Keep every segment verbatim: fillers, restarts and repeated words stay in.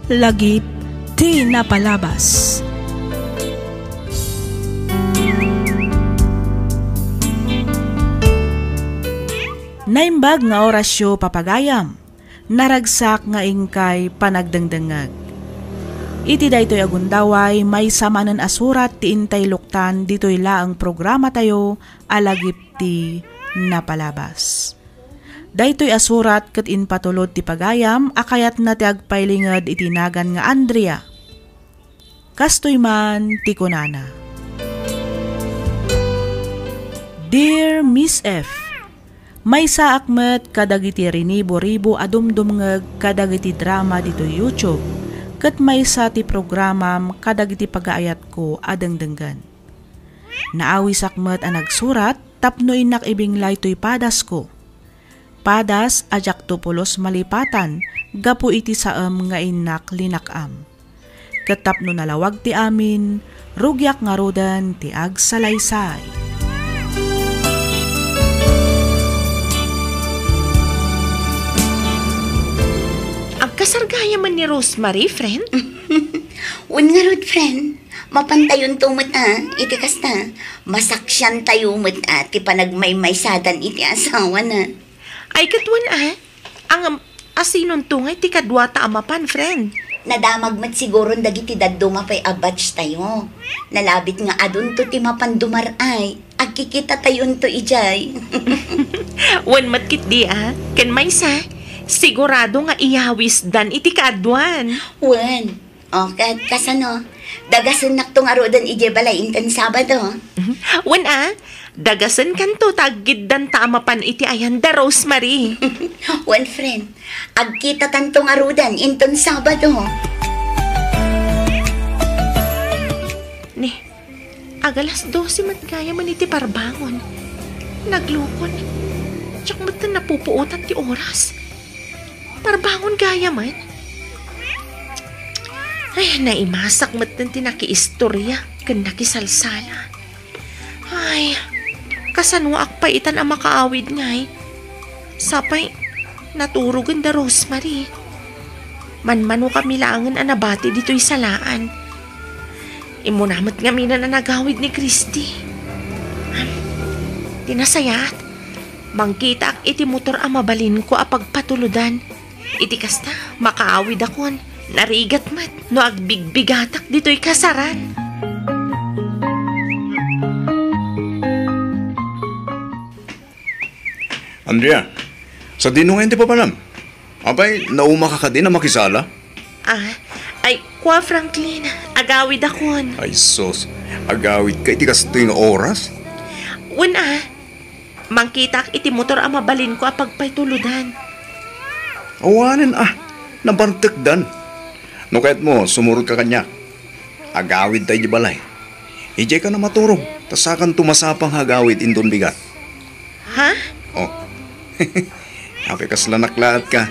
Lagip ti napalabas. Naimbag nga orasyo, papagayam. Naragsak nga inkay panagdengdengngeg. Iti daytoy a gundaway, maysa manen a surat ti intay luktan ditoy laeng programatayo a Lagip ti Napalabas. Daytoy a surat ket impatulod ti pagayam a kayatna ti agpailinged iti nagan nga Andrea. Kastoy man ti kunana, Dear Miss F, maysaak met kadagiti rinibo-ribo a dumdumngeg kadagiti drama ditoy YouTube, ket maysa ti programam kadagiti pagaayatko a dengdenggen. Naawisak met a nagsurat tapno innak ibinglay toy padasko. Padas a diakto pulos malipatan gapu iti saem nga innak linak-am. Ket tapno nalawag ti amin, rugiak ngaruden ti agsalaysay. Agkasar gayamen ni Rosemary, friend? Wen ngarud, friend. Mapantayonto met a, iti kasta, masaksiantayo met a ti panagmaymaysadan iti asawana. Ay, ket wen a, ang, asinonto ngay ti kaduata a mapan, friend? Nadamag met siguron dagiti dadduma pay a batch tayo. Nalabit nga adunto ti mapan dumar-ay. Agkikitatayonto idiay. Wen met ketdi a, ken maysa, sigurado nga iyawisdan iti kaaduan. Wen, O, ket kasano? Dagasennakto ngaruden idiay balay inton Sabado. Wen a, dagasenkanto ta aggiddanta a mapan iti ayan da Rosemary. Wen, friend, agkitatanto ngaruden inton Sabado. Ni, agalas dose met gayamen iti parbangon. Naglukon. Diak metten napupuotan ti oras. Parbangon gayamen. Ay, naimasak metten ti nakiistoria ken nakisalsala. Ay, kasanoak pay itan a makaawid ngay? Sapay, naturogen da Rosemary. Manmanokami laengen a nabati ditoy salaan. Immuna met ngamin a nagawid ni Christy. Ti nasayaat, mangkitaak iti motor a mabalinko a pagpatulodan. Iti kasta, makaawidakon. Narigat met no agbigbigatak ditoy kasaran. Andrea, sadino ngayon ti papanam? Apay, naumaka kadin a makisala? Ah, ay, kua, Franklin, agawidakon. Ay, sus, agawidka iti kastoy nga oras? Wen a, mangkitaak iti motor a mabalinko a pagpaytulodan. Awanen a, nabartekdan. No kayatmo, sumurotka kaniak. Agawidta idiay balay. Idiayka a maturog, ta sakanto masapa nga agawid inton bigat. Ha? Oh. Apay, kasla naklaat ka.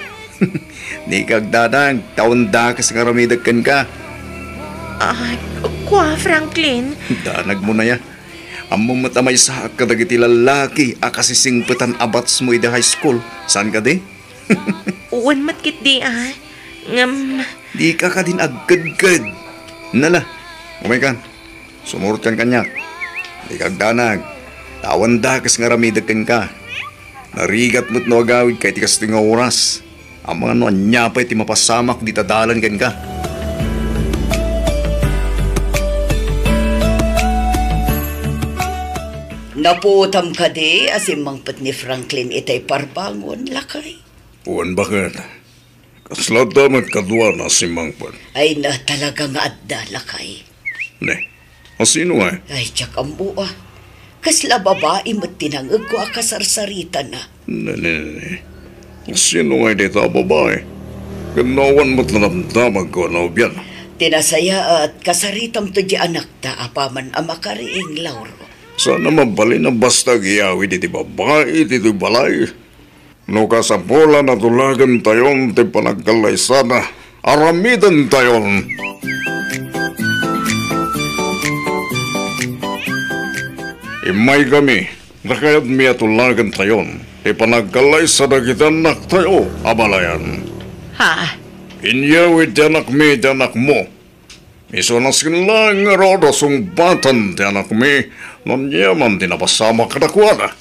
Dika agdanag, ta awan dakes nga aramidek kenka. Ah, kua, Franklin? Danagmo na ya. Ammom met a maysaak kadagiti lallaki a kasisingpetan a batchmo idi high school. Saan kadi? Wen met ketdi a. Ngem, dika kadin agkedked. Nala, umaykan. Sumurotkan kaniak. Dika agdanag. Ta awan dakes nga aramidek kenka. Narigat met no agawidka iti kastoy nga oras. Amangan no ania pay ti mapasamak dita dalan kenka. Napuotam kadi a simmangpet ni Franklin itay parbangon, lakay? Wen, baket. Kasla adda met kaduana a simmangpet. Ay na, talaga nga adda, lakay. Ne, asino ngay? Ay, diak ammo a. Kasla babai met ti nangegko a kasarsaritana. Ne, ne, ne, ne. Asino ngay dayta a babai? Ken no awan met nadamdamagko a nobiana. Ti nasayaat, kasaritamto diay anakta apaman a makariing, Lauro. Saan a mabalin a basta agyawid iti babai ditoy balay. No kasapulan a tulagentayon ti panagkallaysada, aramidentayon. Immaykami, ta kayatmi a tulagentayon ti panagkallaysa dagiti annaktayo a balayan. Ha? Inyawid ti anakmi iti anakmo. Isu a nasken laeng ngarud a sungbatan ti anakmi no aniaman ti napasamak kadakuada.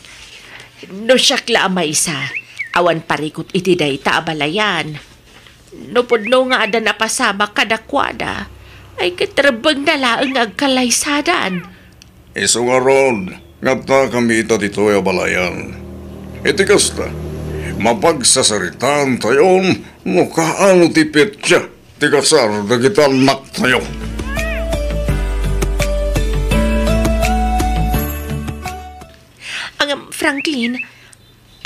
No siak la a maysa, awan parikut iti dayta a balayan. No pudno nga adda napasamak kadakuada, ay ket rebbengna laeng nga agkallaysadan. Isu ngarud nga adda kami ita ditoy a balayan. Iti kasta, mapagsasaritaantayon no kaano ti petsa ti kasar dagiti annaktayo. Ngem, Franklin,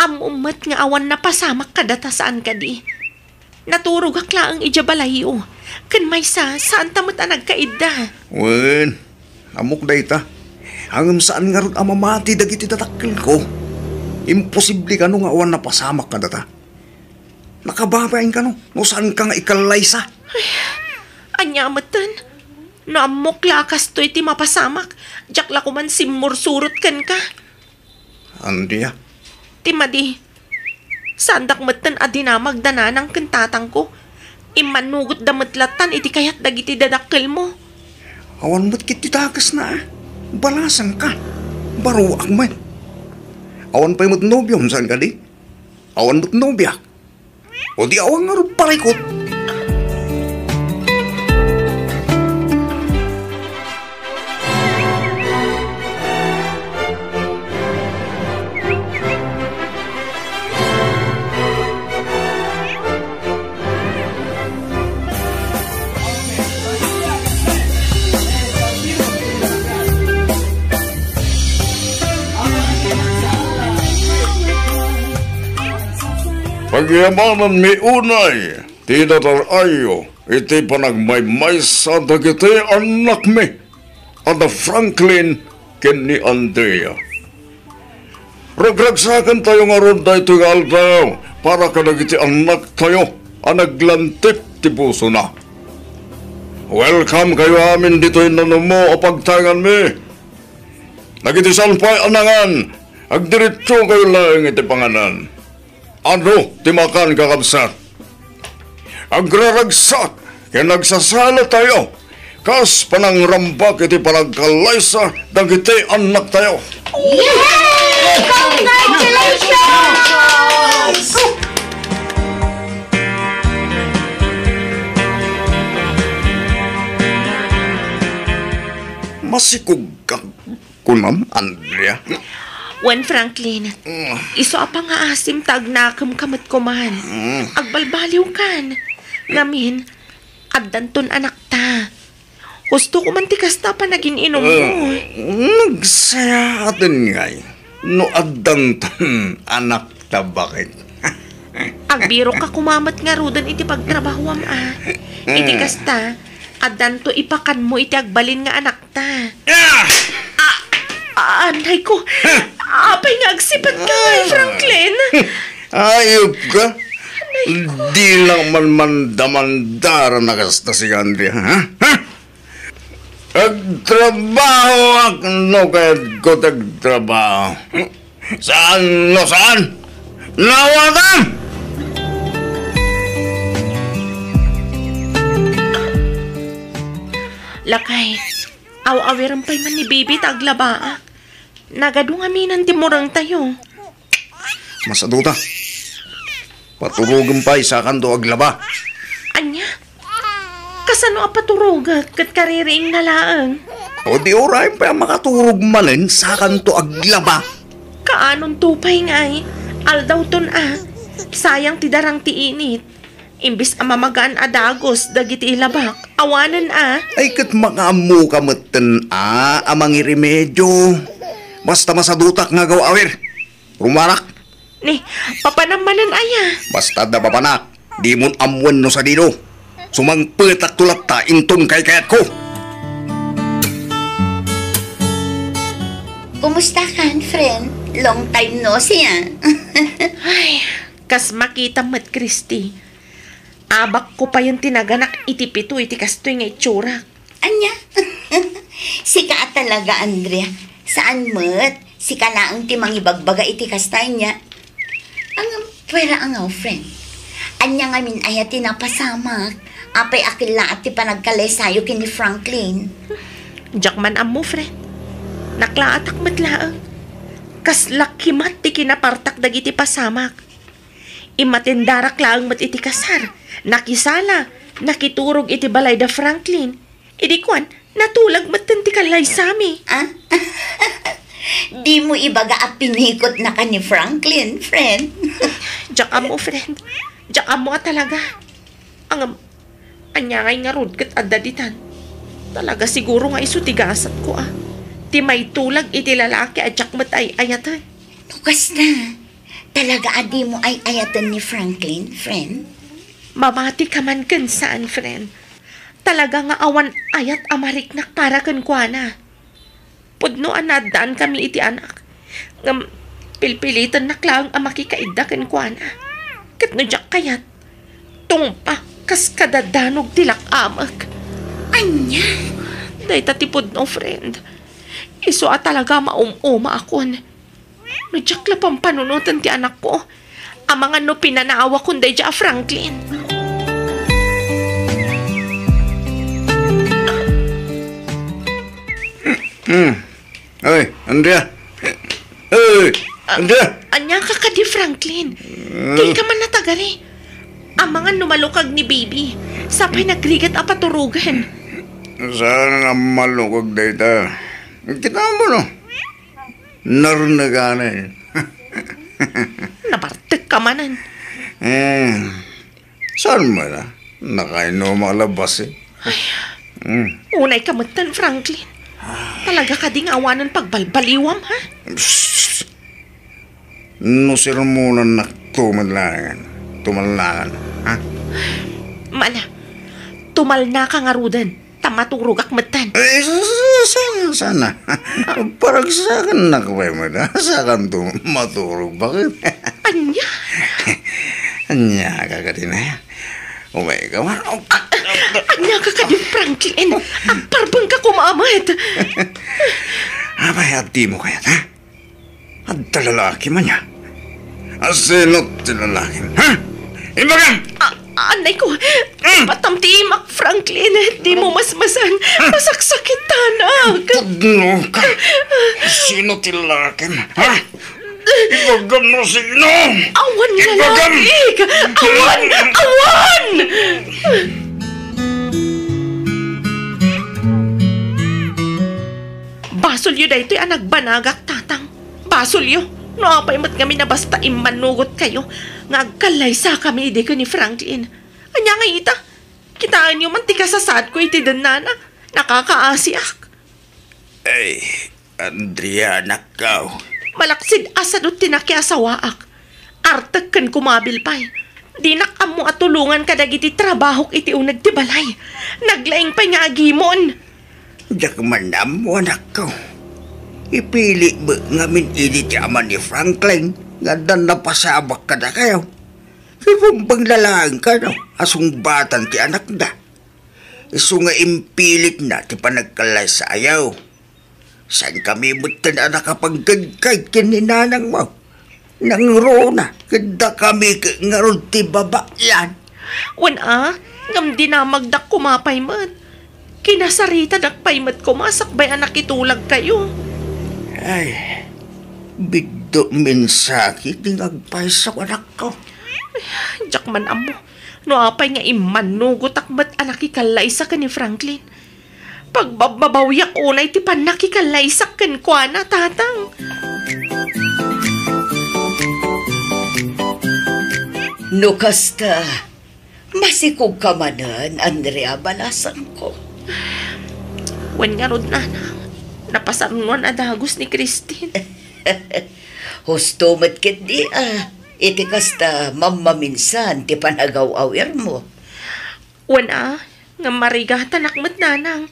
ammom met nga awan napasamak kadata, saan kadi? Naturogak laeng idiay balayyo. Ken maysa, saanta met a nagkaidda. Wen, ammok dayta. Ngem saan ngarud a mamati dagiti dadakkelko. Imposible kano nga awan napasamak kadata. Nakababain kano no saanka nga ikallaysa. Ay, ania metten? No ammok la a kastoy ti mapasamak, diak la koman simmursurot kenka. Andrea. Ti madi, saandak metten a dinamag da nanang ken tatangko. Immannugotda met lattan iti kayat dagiti dadakkelmo. Awan met ketdi dakesna, a. Balasangka. Baruak met. Awan pay met nobiom, saan kadi? Awan met nobiak. O di awan ngarud parikut. Pagyamananmi unay ti natar-ayyo iti panagmaymaysa dagiti annakmi a da Franklin ken ni Andrea. Ragragsakentayo ngarud daytoy nga aldaw para kadagiti annaktayo a naglantip ti pusona. Welcome kayo amin ditoy nanumo a pagtaenganmi. Dagiti saan pay a nangan, agdiretso kayo laeng iti panganan. Adu ti makan, kakabsat. Agraragsak ken agsasalatayo kas panangrambak iti panagkallaysa dagiti annaktayo. Yay! Congratulations! Masikog ka. Kunam, Andrea? Wen, Franklin, mm, isu a pangaasim ta agnakemka met koman. Mm. Agbalbaliwkan. Ngamin, addanton anakta. Husto koman ti kasta a panagin-inummo. Mm, nagsayaaten ngay no addanton anakta, baket. Agbirokka koma met ngaruden iti pagtrabahoam, a. Iti kasta, addanto ipakanmo iti agbalin nga anak ta. Ah! Ah, anay ko. Apay nga agsipat ka, ay, Franklin? Ayop ka. Anay ko. Di lang man mandamandara na kasta si Andrea, ha? Ha? Agtrabaho ak no kayat ko tagtrabaho. Saan no saan? Nawatam! Lakay, aw-awiran pay man ni Bibi ta aglabaak. Nagadu ngamin ti murangtayo. Masaduta. Paturogem pay, sakanto aglaba. Ania? Kasano a paturogek ket kaririingna laeng? O di uray pay a makaturog manen, sakanto aglaba. Kaanonto pay ngay? Aldawton a. Sayang ti darang ti init. Imbes a mamagaan a dagus dagiti ilabak, awanen a. Ay, ket makaammoka metten a, a mangiremedio. Basta masadutak nga agaw-awir. Rumarak. Ni, papanam manen aya? Basta adda papanak, dimon ammoen no sadino. Sumangpetakto latta inton kaykayatko. Kumusta kan, friend? Long time no see, ah. Ay, kas makita met, Christy. Abakko payen ti naganak iti pito iti kastoy nga itsurak. Ania? Sika a talaga, Andrea. Saan met, sika laeng ti mangibagbaga iti kasta, ania? Ang pwera a nga, friend. Ania ngamin aya ti napasamak? Apay a kellaat ti panagkallaysayo ken ni Franklin? Diak man ammo, friend. Naklaatak met laeng. Kasla kimat ti kinapartak dagiti pasamak. Immatendarak laeng met iti kasar. Nakisala, nakiturog iti balay da Franklin. Idi kuan, natulag metten ti kallaysami. Ah? Dimo ibaga a pinikotnaka ni Franklin, friend? Diak ammo, friend. Diak ammo a talaga. Ngem, ania ngay ngarud ket adda ditan? Talaga siguro nga isu ti gasatko, a. Ti maitulag iti lalaki a diak met ay-ayaten. No kasta, talaga a dimo ay-ayaten ni Franklin, friend? Mamatika man ken saan, friend. Talaga nga awan ayat a mariknak para kenkuana. Pudno a naaddaankami iti anak, ngem pilpilitennak laeng a makikaidda kenkuana. Ket no diak kayat, tungpa kas kadadanog ti lak-amek. Ania? Dayta ti pudno, friend. Isu a talaga maum-umaakon. No diak la pampanunoten ti anakko, amangan no pinanaawakon daydiay a Franklin. Hmm. Oy, Andrea. Oy, Andrea. Ania ka kadi, Franklin? Hmm. Dika man natagari. Amangan no malukag ni baby. Sapay nagrigat a paturogen. Saan nga malukag dayta? Kita mo, no? Narneganen. Nabartek ka manen. Eh, saan mo na? Nakainom a labas, eh. Ay, hmm. Unay ka metten, Franklin. Talaga kadi nga awanen pagbalbaliwam, ha? Psst! No sermonannak tumalangan, tumalangan, ha? Mana, tumalna ka ngaruden. Ta maturogak metten. Eh, sa-, sa-, sana, sana. Paragsakannak pay met, ha? Sakanto maturog, bakit? Ania? Ania ka kadin, ha? Umay ka man. Ania ka kadin, Franklin? Agparbeng ka koma met. Apay, adda mo kayat, ha? Adda lalaki man ya. A, sino ti lalaki? Ha? Ibagam! A-, anay ko, hmm. Ipatam ti imak, Franklin. Di mo masmasan. Hmm. Masaksakitanak. Pudno ka. Sino ti lalaki? Ha? Ibagam no sino? Awan lalaki. Ibagam! Awan! Awan! Basolyo daytoy a nagbanagak, Tatang. Basolyo. No apay met ngamin a basta immannugot kayo nga agkallaysakami idi ken ni Franklin. Ania ngay ita? Kitaenyo man ti kasasaadko iti dennana. Nakakaasiak. Ay, Andrea, anakko. Malaksid a sadut ti nakiasawaak. Artek ken kumabil pay. Dinak ammo a tulongan kadagiti trabahok iti uneg ti balay. Naglaing pay nga agimon. Diak man ammo, anakko. Ipili met ngamin idi ti ama ni Franklin nga adda napasabak kadakayo. Ibumbeng laeng kano a sungbatan ti anakda. Isu nga impilitna ti panagkallaysayo. Saankami metten a nakapangkagkay ken ni nanangmo. Nangruna, ket dakami ket ngarud ti babaean. Wen a, ngem dinamagdak koma pay met. Kinasaritadak pay met koma sakbay a nakitulagkayo. Ay, biddut mensaheti nga agpayso, anakko. Diak man ammo no apay nga immannugotak met a nakikallaysa ken ni Franklin. Pagbabbabawiak unay ti pannakikallaysak kenkuana, Tatang. No kasta, masikogka manen, Andrea, balasangko. Wen ngarud, Nanang, napasarnoan a dagus ni Christine. Husto met ketdi a, iti kasta mammaminsan ti panagaw-awirmo. Wen a, ngem marigatanak met, Nanang.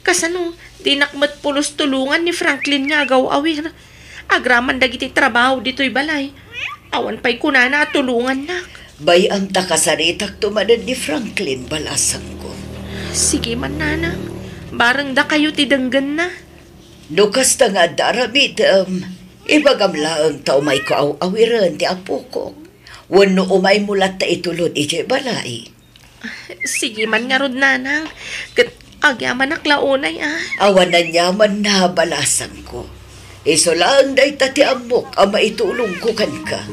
Kasano, dinak met pulos tulongan ni Franklin nga agaw-awir. Agraman dagiti trabaho ditoy balay. Awan pay kunana a tulongannak. Bay-am ta kasaritakto manen ni Franklin, balasangko. Sige man, Nanang. Bareng dakayo ti denggenna. No kasta nga adda aramidem, ibagam laeng ta umayko aw-awiren ti apokok. Wenno umaymo latta itulod idiay balay? Sige man ngarud, nanang. Ket agyamanak la unay, a. Awan aniamanna, balasangko. Isu laeng dayta ti ammok a maitulongko kenka.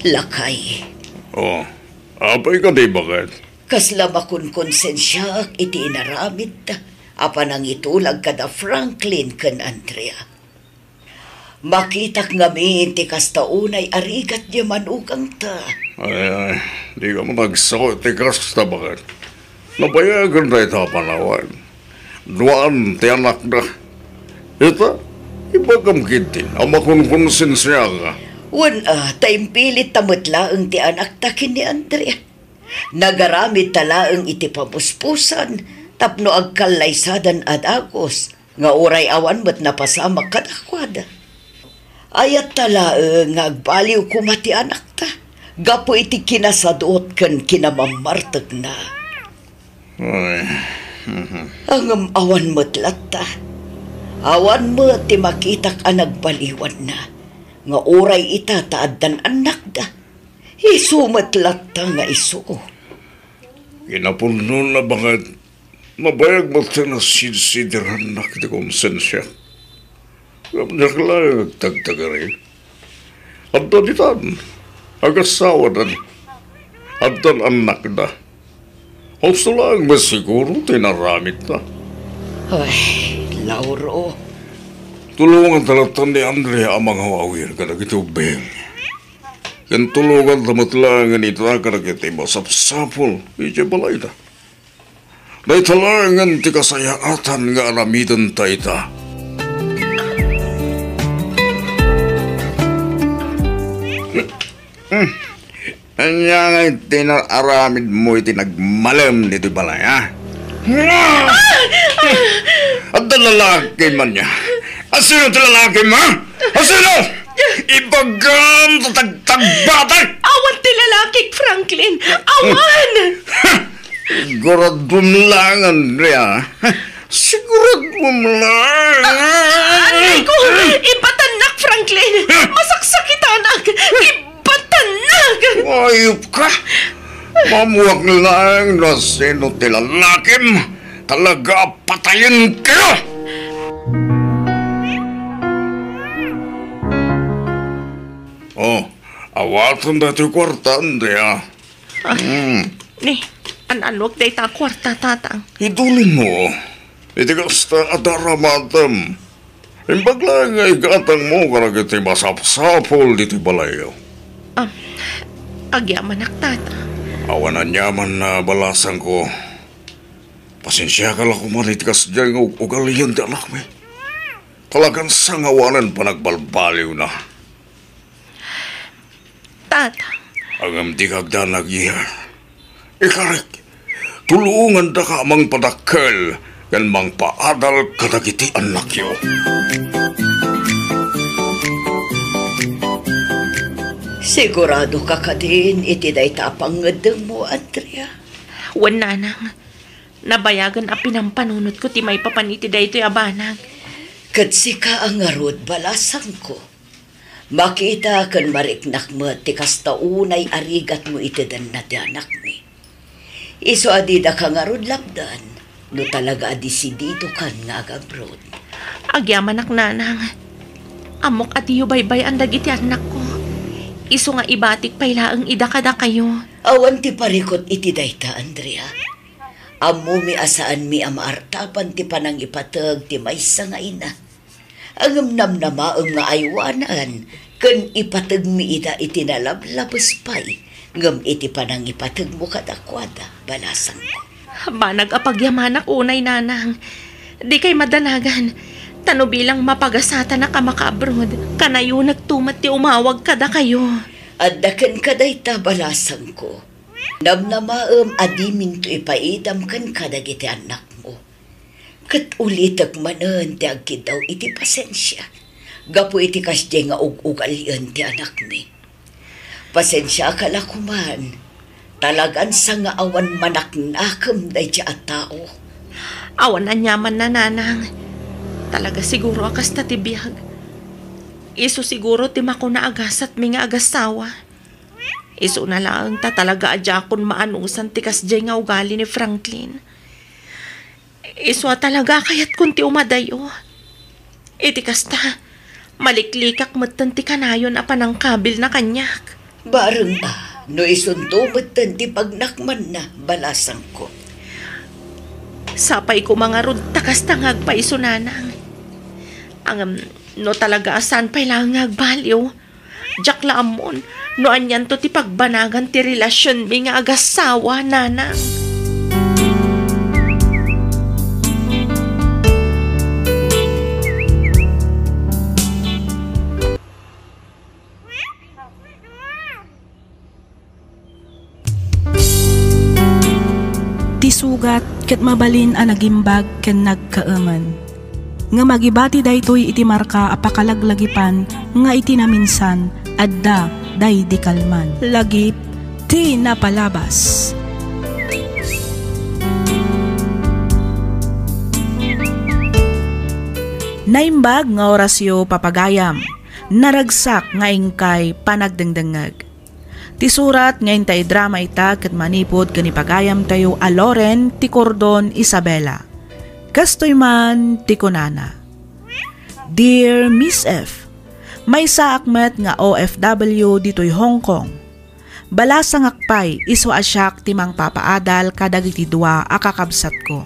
Lakay. Oh, apay kadi, baket? Kasla makonkonsensiaak iti inaramidda a panangitulag kada Franklin ken Andrea. Makitak ngamin ti kasta unay a rigat diay manugangta. Ay, ay, dika man agsao iti kasta, baket. Nabayagen dayta a panawen. Duaan ti anakda. Ita, ibagam ketdi a makonkonsensiaka. Wen, a, ta impilitta met laeng ti anakta ken ni Andrea. Nagaramidta laeng iti pamuspusan tapno agkallaysadan a dagus, nga uray awan met napasamak kadakuada. Ayatta laeng nga agbaliw koma ti anakta gapu iti kinasadut ken kinamammartekna. Ay, mhm. Ngem awan met latta. Awan met ti makitak a nagbaliwanna, nga uray ita ta addan annakda. Isu met latta nga isu. Kinapudnona, baket, nabayag met ti nasidsidirannak iti konsensiak. Ngem diak laeng agtagtagari. Adda ditan, agasawadan, addan annakda. Husto laeng met siguro ti inaramidta. Ay, Lauro. Tulonganta latta ni Andrea a mangawawir kadagiti ubbing. Ken tulonganta met laengen ita kadagiti masapsapul idiay balayda. Dayta laengen ti kasayaatan nga aramidenta ita. Hmm. Ania ngay ti naaramidmo iti nagmalem ditoy balay, ha? Adda lalaki man nia. Asino ti lalaki, ha? Asino? Ibagam ta tagtagbatek! Awan ti lalakik, Franklin! Awan! Siguraduem laeng, Andrea. Siguraduem laeng. Aray ko! Ibatannak, Franklin! Masaksakitanak! Ibatannak! Ayup ka! Maammoak laeng no sino ti lalakim. Talaga a patayen kayo! Oh, awaten daytoy kuarta, Andrea. Ah, hmm. Ni, an-anok dayta a kuarta, Tatang? Idulinmo iti kasta a daramatem. Imbag laeng nga igatangmo kadagiti masapsapul ditoy balayyo. Ah, agyamanak, Tata. Awan aniaman a balasangko. Pasensiaka la koman iti kasdiay nga ug-ugalian ti anakmi. Talagan sangawanen panagbalbaliwna. Tata. Ngem dika agdanag, Iha. Ikarik, tulongandaka a mangpadakkel ken mangpaadal kadagiti annakyo. Siguradoka kadin iti dayta a pangngeddengmo, Andrea? Wen, Nanang. Nabayagen a pinampanunotko ti maipapan iti daytoy a banag. Ket sika a ngarud, balasangko. Makita ken mariknak met ti kasta unay a rigatmo iti denna ti anakmi. Isu a didaka ngarud lapdan, no talaga a desididokan nga agabroad. Agyamanak, Nanang. Ammok a diyo baybay-an dagiti annakko. Isu nga ibatik pay laeng ida kadakayo. Awan ti parikut iti dayta, Andrea. Ammomi a saanmi a maartapan ti panangipateg ti maysa nga ina. Ngem namnamaem nga aywanan ken ipategmi ida iti nalablabes pay ngem iti panangipategmo kadakuada, balasangko. Banag a pagyamanak unay, Nanang. Dikay madanagan, ta no bilang mapagasatanak a makaabroad, kanayonekto met ti umawag kadakayo. Adda kenka dayta, balasangko. Namnamaem a diminto ipaidam kenka dagiti annakmo. Ket ulitek manen ti agkiddaw iti pasensia gapu iti kasdiay nga ug-ugalien ti anakmi. Pasensiaka la koman, talagan sa nga awan manaknakem daydiay a tao. Awan aniamanna, Nanang. Talaga siguro a kasta ti biag. Isu siguro ti makuna a gasatmi nga agassawa. Isuna laeng ta talaga a diakon maanusan ti kasdiay nga ugali ni Franklin. Isu a talaga a kayatkon ti umadayo. Iti kasta, maliklikak metten ti kanayon a panangkabilna kaniak. Bareng a, no isunto metten ti pagnakmanna, balasangko. Sapay koma ngarud ta kasta nga agpayso, nanang. Ngem, no talaga a saan pay laeng nga agbaliw, diak la ammon no anianto ti pagbanagan ti relasionmi nga agassawa, nanang. Ti sugat ket mabalin a nagimbag ken nagkaemen. Nga magibati daytoy iti marka a pakalaglagipan nga iti naminsan, adda daydi kalman. Lagip ti napalabas. Naimbag nga orasyo, papagayam. Naragsak nga inkay panagdengdengngeg. Ti surat nga inta idrama ita ket manipud ken ni pagayamtayo a Loren ti Cordon Isabela. Kastoy man ti kunana, "Dear Miss F, maysaak met nga O F W ditoy Hong Kong. Balasangak pay isu a siak ti mangpapaadal kadagiti dua a kakabsatko.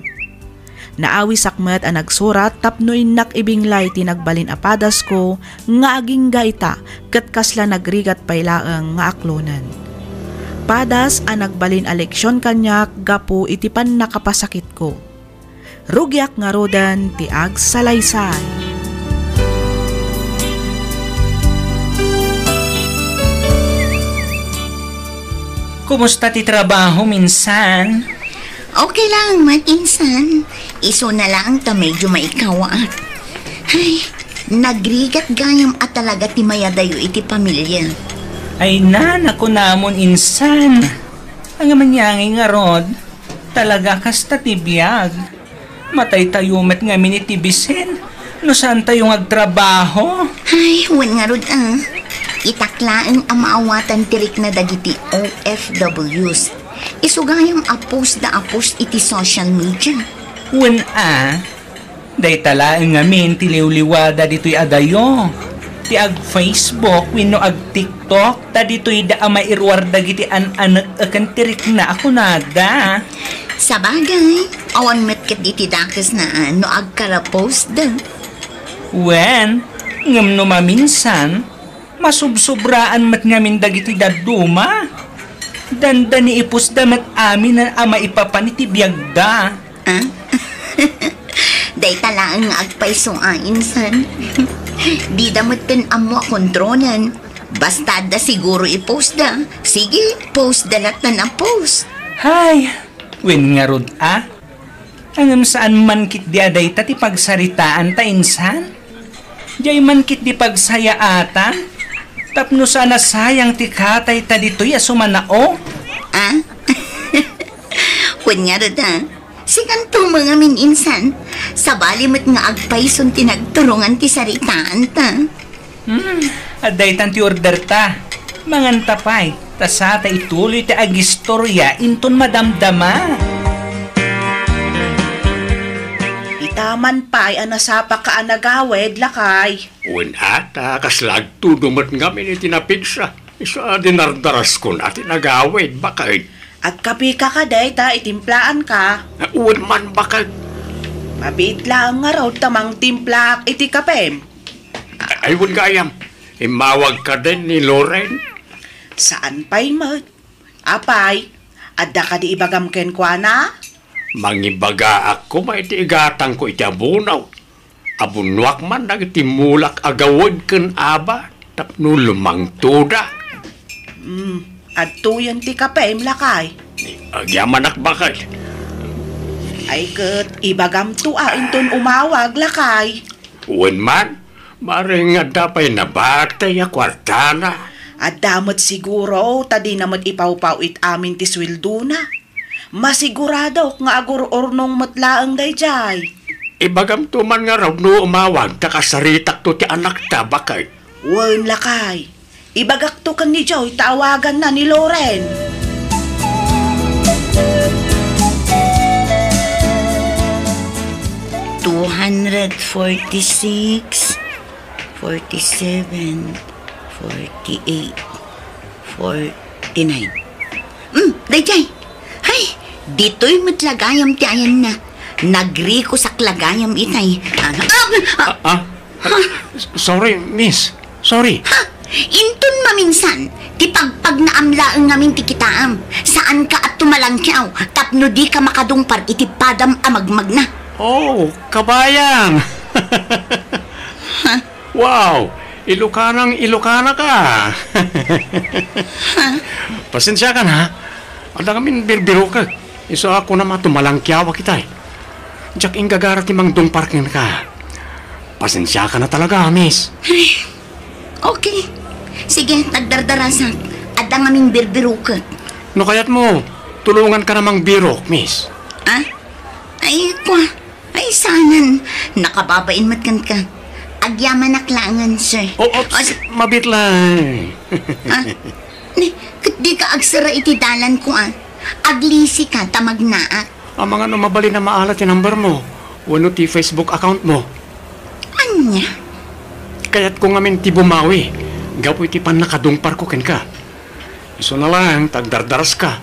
Naawisak met a nagsurat tapno innak ibinglay ti nagbalin a padasko nga agingga ita ket kasla nagrigat pay laeng nga aklonen. Padas a nagbalin a leksion kaniak gapu iti pannakapasakitko. Rugiak ngaruden ti agsalaysay." Kumusta ti trabaho, insan? Okay lang met, insan. Isuna lang ta medyo maikawaak. Ay, nagrigat gayam a talaga ti mayadayo iti pamilia. Ay, na, nakunamon, insan. Ang mangyangay ngarud, talaga kasta ti biag. Mataytayo met ngamin iti bisin no saantayo nga agtrabaho. Ay, wen ngarud a. Itak laeng a maawatan ti rikna dagiti O F Ws. Isu gayam a post da a post iti social media. Wen a, dayta laeng ngamin ti liwliwada ditoy adayo. Ti ag-Facebook wenno ag-TikTok. Ta ditoy da a mairuar dagiti an-anek ken ti rikna a kunada. Sabagay, awan met ket iti dakesna a no agkarapost da. Wen, ngem no maminsan, masubsobraan met ngamin dagiti dadduma. Dandani ipostda met amin a maipapan iti biagda. Ah? Dayta laeng nga agpayso a, insan. Dida metten ammo a kontrolan. Basta adda siguro i-post da. Sige, post da latta a post. Hay, wen ngarud a. Ngem saan man ketdi a dayta ti pagsaritaan ta, insan? Diay man ketdi pagsayaatan? Tapno saan a sayang ti katayta ditoy a sumanao? Ah? Wen ngarud a. Sikanto mangamin, insan. Sabali met nga agpayson ti nagturongan ti saritaanta. Hmm, adda itan ti orderta. Manganta pay, ta sata ituloy ti agistorya inton madamdama. Ita man pay a nasapaka a nagawid, lakay. Wen a, ta kasla agtudong met ngamin iti napigsa. Isu a dinardaraskon a ti nagawid, bakay. Agkapika kadi ta itimplaanka? Wen man, bakay. Mabiit laeng ngarud ta mangtimplaak iti kapem. Ay, wen gayam. Immawag kadin ni Loren? Saan pay met. Apay, adda kadi ibagam kenkuana? Mangibagaak koma iti igatangko iti abunaw. Abunoak man dagiti mulak a gawed ken aba tapno lumangtoda. Hmm, adtoyen ti kapem, lakay. Agyamanak, bakay. Ay ket, ibagamto a inton umawag, lakay. Wen man, maring adda pay nabatay a kuartana. Adda met siguro, ta dina met ipawpaw-it amin ti sueldona. Masiguradok nga agur-urnong met laeng daydiay. Ibagamto man ngarud no umawag ta kasaritakto ti anakta, baket. Wen, lakay. Ibagakto ken ni Joy ta awaganna ni Loren. Two hundred forty-six, forty-seven, forty-eight, forty-nine. Hmm, daydiay. Ay, ditoy met la gayam ti ayanna. Nagrikusak la gayam itay. Ah, ah, ah, Ah, ah, s-, sorry, miss. Sorry. Ha? Inton maminsan, ti pagpagnaam laeng ngamin ti kitaem. Saanka a tumalangkiaw tapno dika makadungpar iti padam a magmagna. Oh, kabayan! Ha? Wow! Ilokanang Ilokana ka! Ha? Pasensiakan, ha? Adda ngamin birbirokek. Isu a kunam a tumalangkiawak itay. Diak inggagara ti mangdungpar kenka. Pasensiakan a talaga, miss. Ay, okay. Sige, tagdardarasak. Adda ngamin birbirokek. No kayatmo, tulongankan a mangbirok, miss. Ah? Ay, kua. Ay, saanen. Nakababain met kenka. Agyamanak laengen, sir. Oh, oh, O, s-, mabit lang. Ah? Ni, ket dika agsara iti dalanko, ah. Aglisika ta magnaak. Amangan no mabalin a maala ti number mo wenno ti Facebook account mo. Ania? Kayatko ngamin ti bumawi gapu iti pannakadungparko kenka. Isuna laeng ta agdardaraska.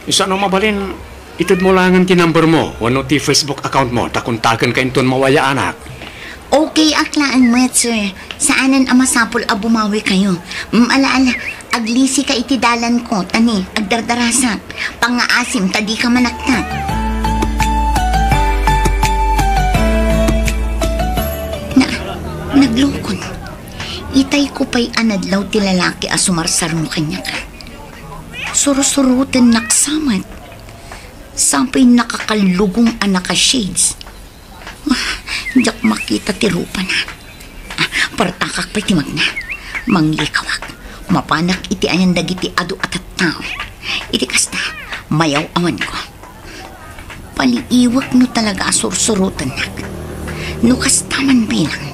Isuna no mabalin, itedmo laengen ti number mo wenno ti Facebook account mo ta kontakenka inton mawayaanak. Okay ak laeng met, sir. Saanen a masapul a bumawikayo. Mm, ala, ala, aglisika iti dalanko, ta ni, agdardarasak. Pangngaasim ta dika manaktak. Na, naglukon. Itayko pay a nadlaw ti lalaki a sumarsarno kaniak. Sursurotennak sa met. Sapay nakakallugong a naka-shades. Ah, diak makita ti rupana. Ah, partakak pay ti magna. Manglikawak. Mapanak iti ayan dagiti adu a tattao. Iti kasta, mayaw-awanko. Paliiwek no talaga a sursurotennak. No kasta man bilang,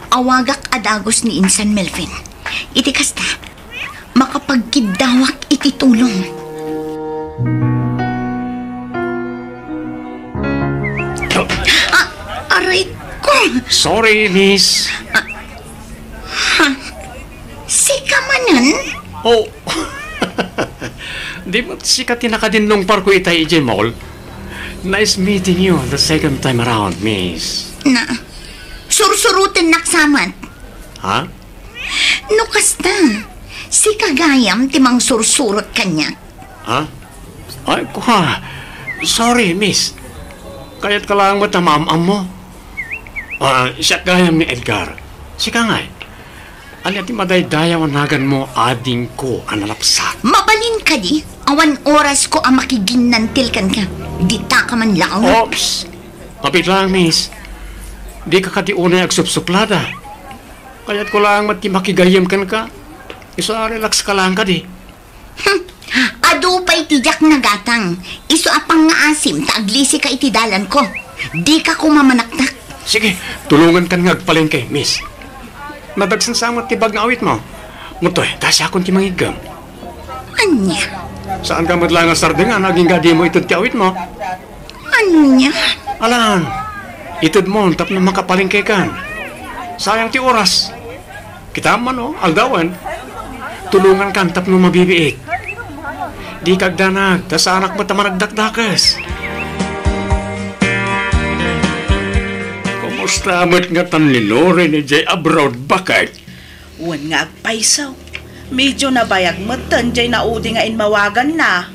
awagak a dagus ni Insan Melvin. Iti kasta, makapagkiddawak iti tulong. Ah, aray ko! Sorry, miss. Ah, ha? Sika manen? Oh. Di met sika ti nakadindungparko itay idiay mall? Nice meeting you the second time around, miss. Na, sursurotennak sa met. Ha? No kasta, sika gayam ti mangsursurot kaniak. Ha? Ay, kua. Sorry, miss. Kayatka laeng met a maam-ammo. Ah, siak gayam ni Edgar. Sika ngay? Ania ti madaydayaw a naganmo, adingko a nalapsat? Mabalin kadi? Awan orasko a makiginnantil kenka. Ditaka man laeng. Oops! Mapit laeng, miss. Dika kadi unay agsupsuplada. Kayatko laeng met ti makigayyem kenka. Isu a relax ka laeng kadi. Hmm. Adu pay ti diak nagatang. Isu a pangngaasim ta aglisika iti dalanko. Dika koma manaktak. Sige, tulongankan nga agpalengke, miss. Nadagsen sa met ti bag nga awitmo. Ngem toy, ta siakon ti mangiggem. Ania? Saanka met laeng a sardengan agingga dimo ited ti awitmo. Ania? Alan, itedmon tapno makapalengkekan. Sayang ti oras. Kitaem man, o, aldawen. Tulongankan tapno mabibiit. Dika agdanag, ta saanak met a managdakdakes. Kumusta met ngatan ni Loren idiay abroad, baket? Wen nga agpayso. Medio nabayag metten diay naudi nga immawaganna.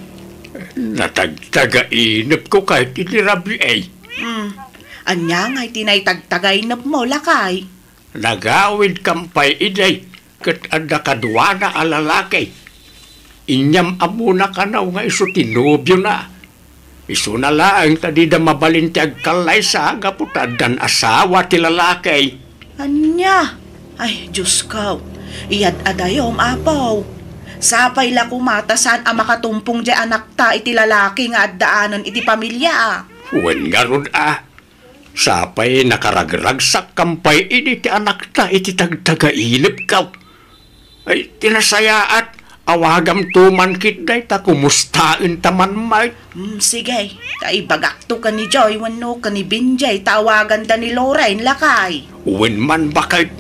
Natagtagainepko kayat iti rabii. Hmm. Ania ngay ti naitagtagainepmo, lakay? Nagawidkan pay idiay ket adda kaduana a lalaki. Inyam-ammona kano nga isu ti nobiona. Isuna laeng ta dida mabalin ti agkallaysa gapu ta addan asawa ti lalaki. Ania? Ay, Diosko, iyad-adayom, Apo. Sapay la koma ta saan a makatumpong diay anakta iti lalaki nga addaanen iti pamilia. Wen ngarud a, Sapay nakaragragsakkan pay idi ti anakta iti tagtagainepkaw. Ay, ti nasayaat, awagamto man ketdi ta kumustaenta man met. Mm, sige, ta ibagakto ken ni Joy wenno ken ni Benjay ta awaganda ni Loren, lakay. Wen man baket.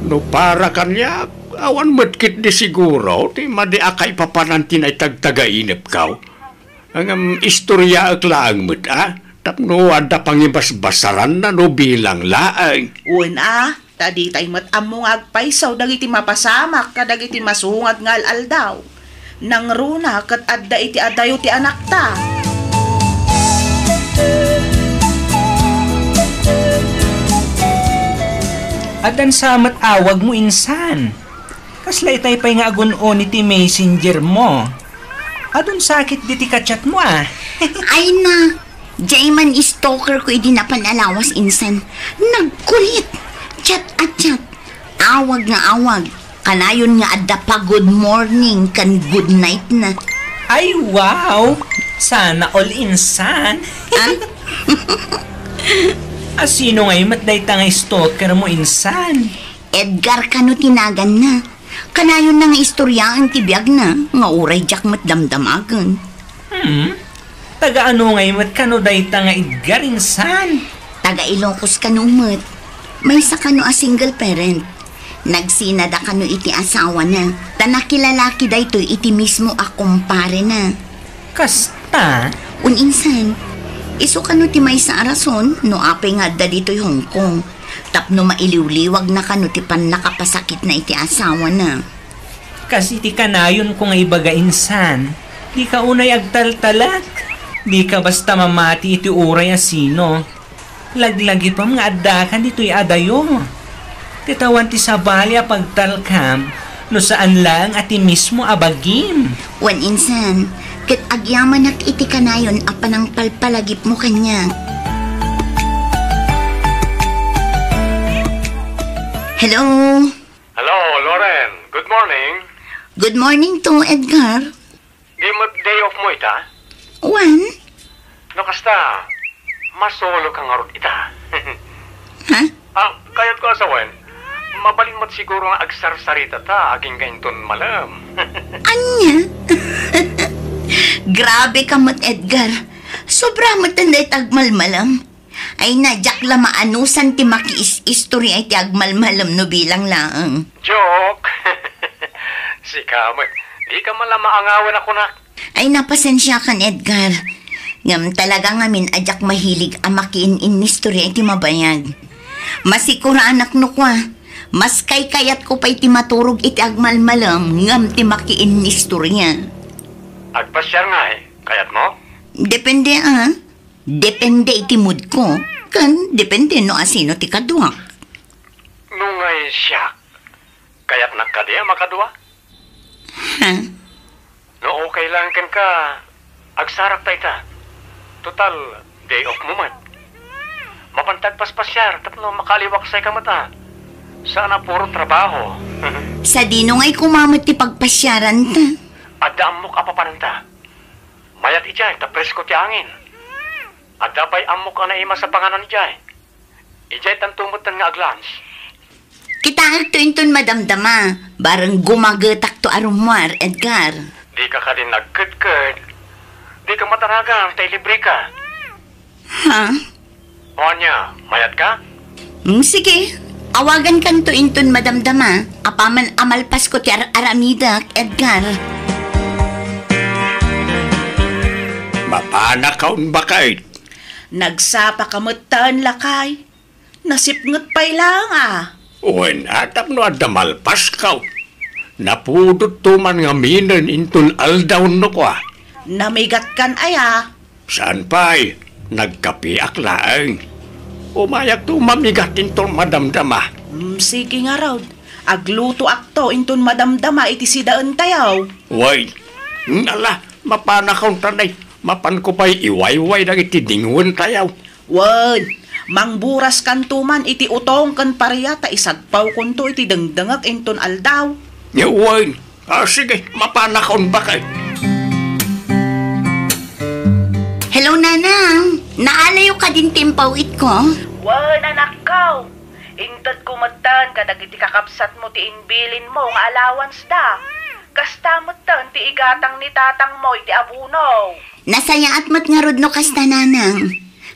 No para kaniak, awan met ketdi siguro ti madi a kaipapanan ti naitagtagainepkaw. Ngem istoryaek laeng met a, tapno adda pangibasbasaranna no bilang laeng. Wen a, ta ditay met ammo nga agpayso dagiti mapasamak kadagiti masungad nga al-aldaw. Nangruna ket adda iti adayo ti anakta. Addan sa met awagmo insan. Kasla itay pay nga agun-oni ti messenger mo. Adun sakit diti ka-chat mo, ah. Ay na, diay man stalker ko idi napan a lawas insan. Nagkulit. Chat a chat. Awag nga awag. Kanayon nga adda pa good morning kan good night na. Ay, wow! Sana all insan. Ah? Asino ngay met dayta nga stalker mo insan? Edgar kano ti naganna. Kanayon na nga istoryaen ti biagna, nga uray diak met damdamagen. Hmm? Taga ano ngay met kano dayta nga Edgar insan? Taga Ilocos kano met. Maysa kano a single parent. Nagsinada kano iti asawana. Ta nakilalaki daytoy iti mismo a kumparena. Kasta? Wen insan, isu kano ti maysa a rason no apay nga adda ditoy Hong Kong. Tapno mailiwliwagna kano ti pannakapasakitna iti asawana. Kas iti kanayonko nga ibaga insan, dika unay agtaltalek. Dika basta mamati iti uray a sino. Laglagipem nga addaka ditoy adayo. Ket awan ti sabali a pagtalkam no saan laeng a ti mismo a bagim. Wen insan, ket agyamanak iti kanayon a panangpalpalagipmo kaniak. Hello? Hello, Loren. Good morning. Good morning to, Edgar. Di met day off mo ita? Wen? No kasta, masolo ka ngarud ita. Ha? Ah, kayat ko a sawen, mabalin met siguro nga agsarsaritata agingga inton malem. Ania? Grabe ka met, Edgar. Sobra met dayta agmalmalem. Ay na, diak la maanusan ti makiis-istorya iti agmalmalem no bilang laeng. Joke! Sika met, di ka man la maangawan a kunak. Ay, napasensiakan, Edgar. Ngem talaga ngamin a diak mahilig a makiin-innistorya iti mabayag. Masikuranak no kua, mas kaykayatko pay ti maturog iti agmalmalem ngem ti makiinnistorya. Agpasiar ngay, kayatmo? Depende, a. Depende iti moodko, ken depende no asino ti kaduak. No ngay siak, kayatnak kadi a makadua? Ha? No okay lang kenka, agsarakta ita. Total, day off mo met. Mapanta agpaspasiar tapno makaaliwaksayka met a. Saan a puro trabaho. Sadino ngay koma met ti pagpasiaranta? Adda ammok a papananta. Mayat idiay ta presko ti angin. Adda pay ammok a naimas a panganan idiay. Idiay tanto metten nga aglunch. Kitaekto inton madamdama, bareng gumagetakto a rummuar, Edgar. Dika kadi nagkedked. Dika mataragan ta ilibreka. Ha? O ania, mayatka? Mm, sige. Awagankanto inton madamdama. Apaman a malpasko ti ar-aramidek, Edgar. Mapanakaon baket. Nagsapaka metten, lakay. Nasipnget pay laeng a. Wen a, tapno adda malpasko. Napudotto man ngaminen inton aldaw no kua. Namigatkan aya? Saan pay, nagkapiak laeng. Umayakto mamigat inton madamdama. Mm, sige ngarud. Aglutoakto inton madamdama iti sidaentayo. Wen, ala, mapanakaon tanay. Mapanko pay iwayway dagiti dingwentayo. Wen, mangburaskanto man iti utong ken paria ta isagpawkonto iti dengdengek inton aldaw. Wen, a, sige, mapanakaon baket. Hello, Nanang. Naalayo kadin ti impaw-itko? Wen, anakko. Intedko metten kadagiti kakabsatmo ti imbilinmo nga allowance da. Kasta metten ti igatang ni tatangmo iti abono. Nasayaat met ngarud no kasta, nanang.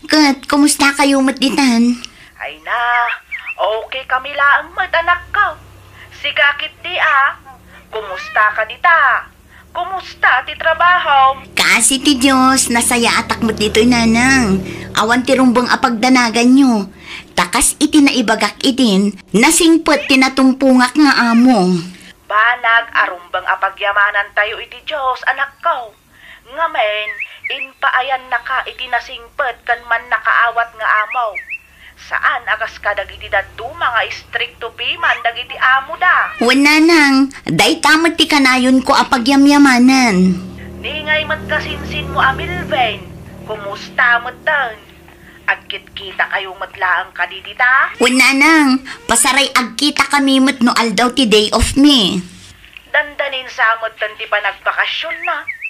Ket, kumusta kayo met ditan? Ay na, okay kami laeng met, anakko. Sika ketdi a, kumusta ka dita? Kumusta ti trabaho? Kaasi ti Dios, nasayaatak met ditoy, nanang. Awan ti rumbeng a pagdanaganyo. Ta kas iti naibagak idin, nasingpet ti natumpongak nga amo. Banag a rumbeng a pagyamanantayo iti Dios, anakko. Ngamin, impaayannaka iti nasingpet ken mannakaawat nga amo. Saan a kas kadagiti dadduma nga istrikto piman dagiti amoda. Wen, nanang, dayta met ti kanayonko a pagyamyamanan. Ningay met kasinsinmo a Melvin, kumusta metten? Agkitkitakayo met laeng kadi dita? Wen, nanang, pasaray agkitakami met no aldaw ti day off mi. Dandanin sa metten ti panagbakasionna.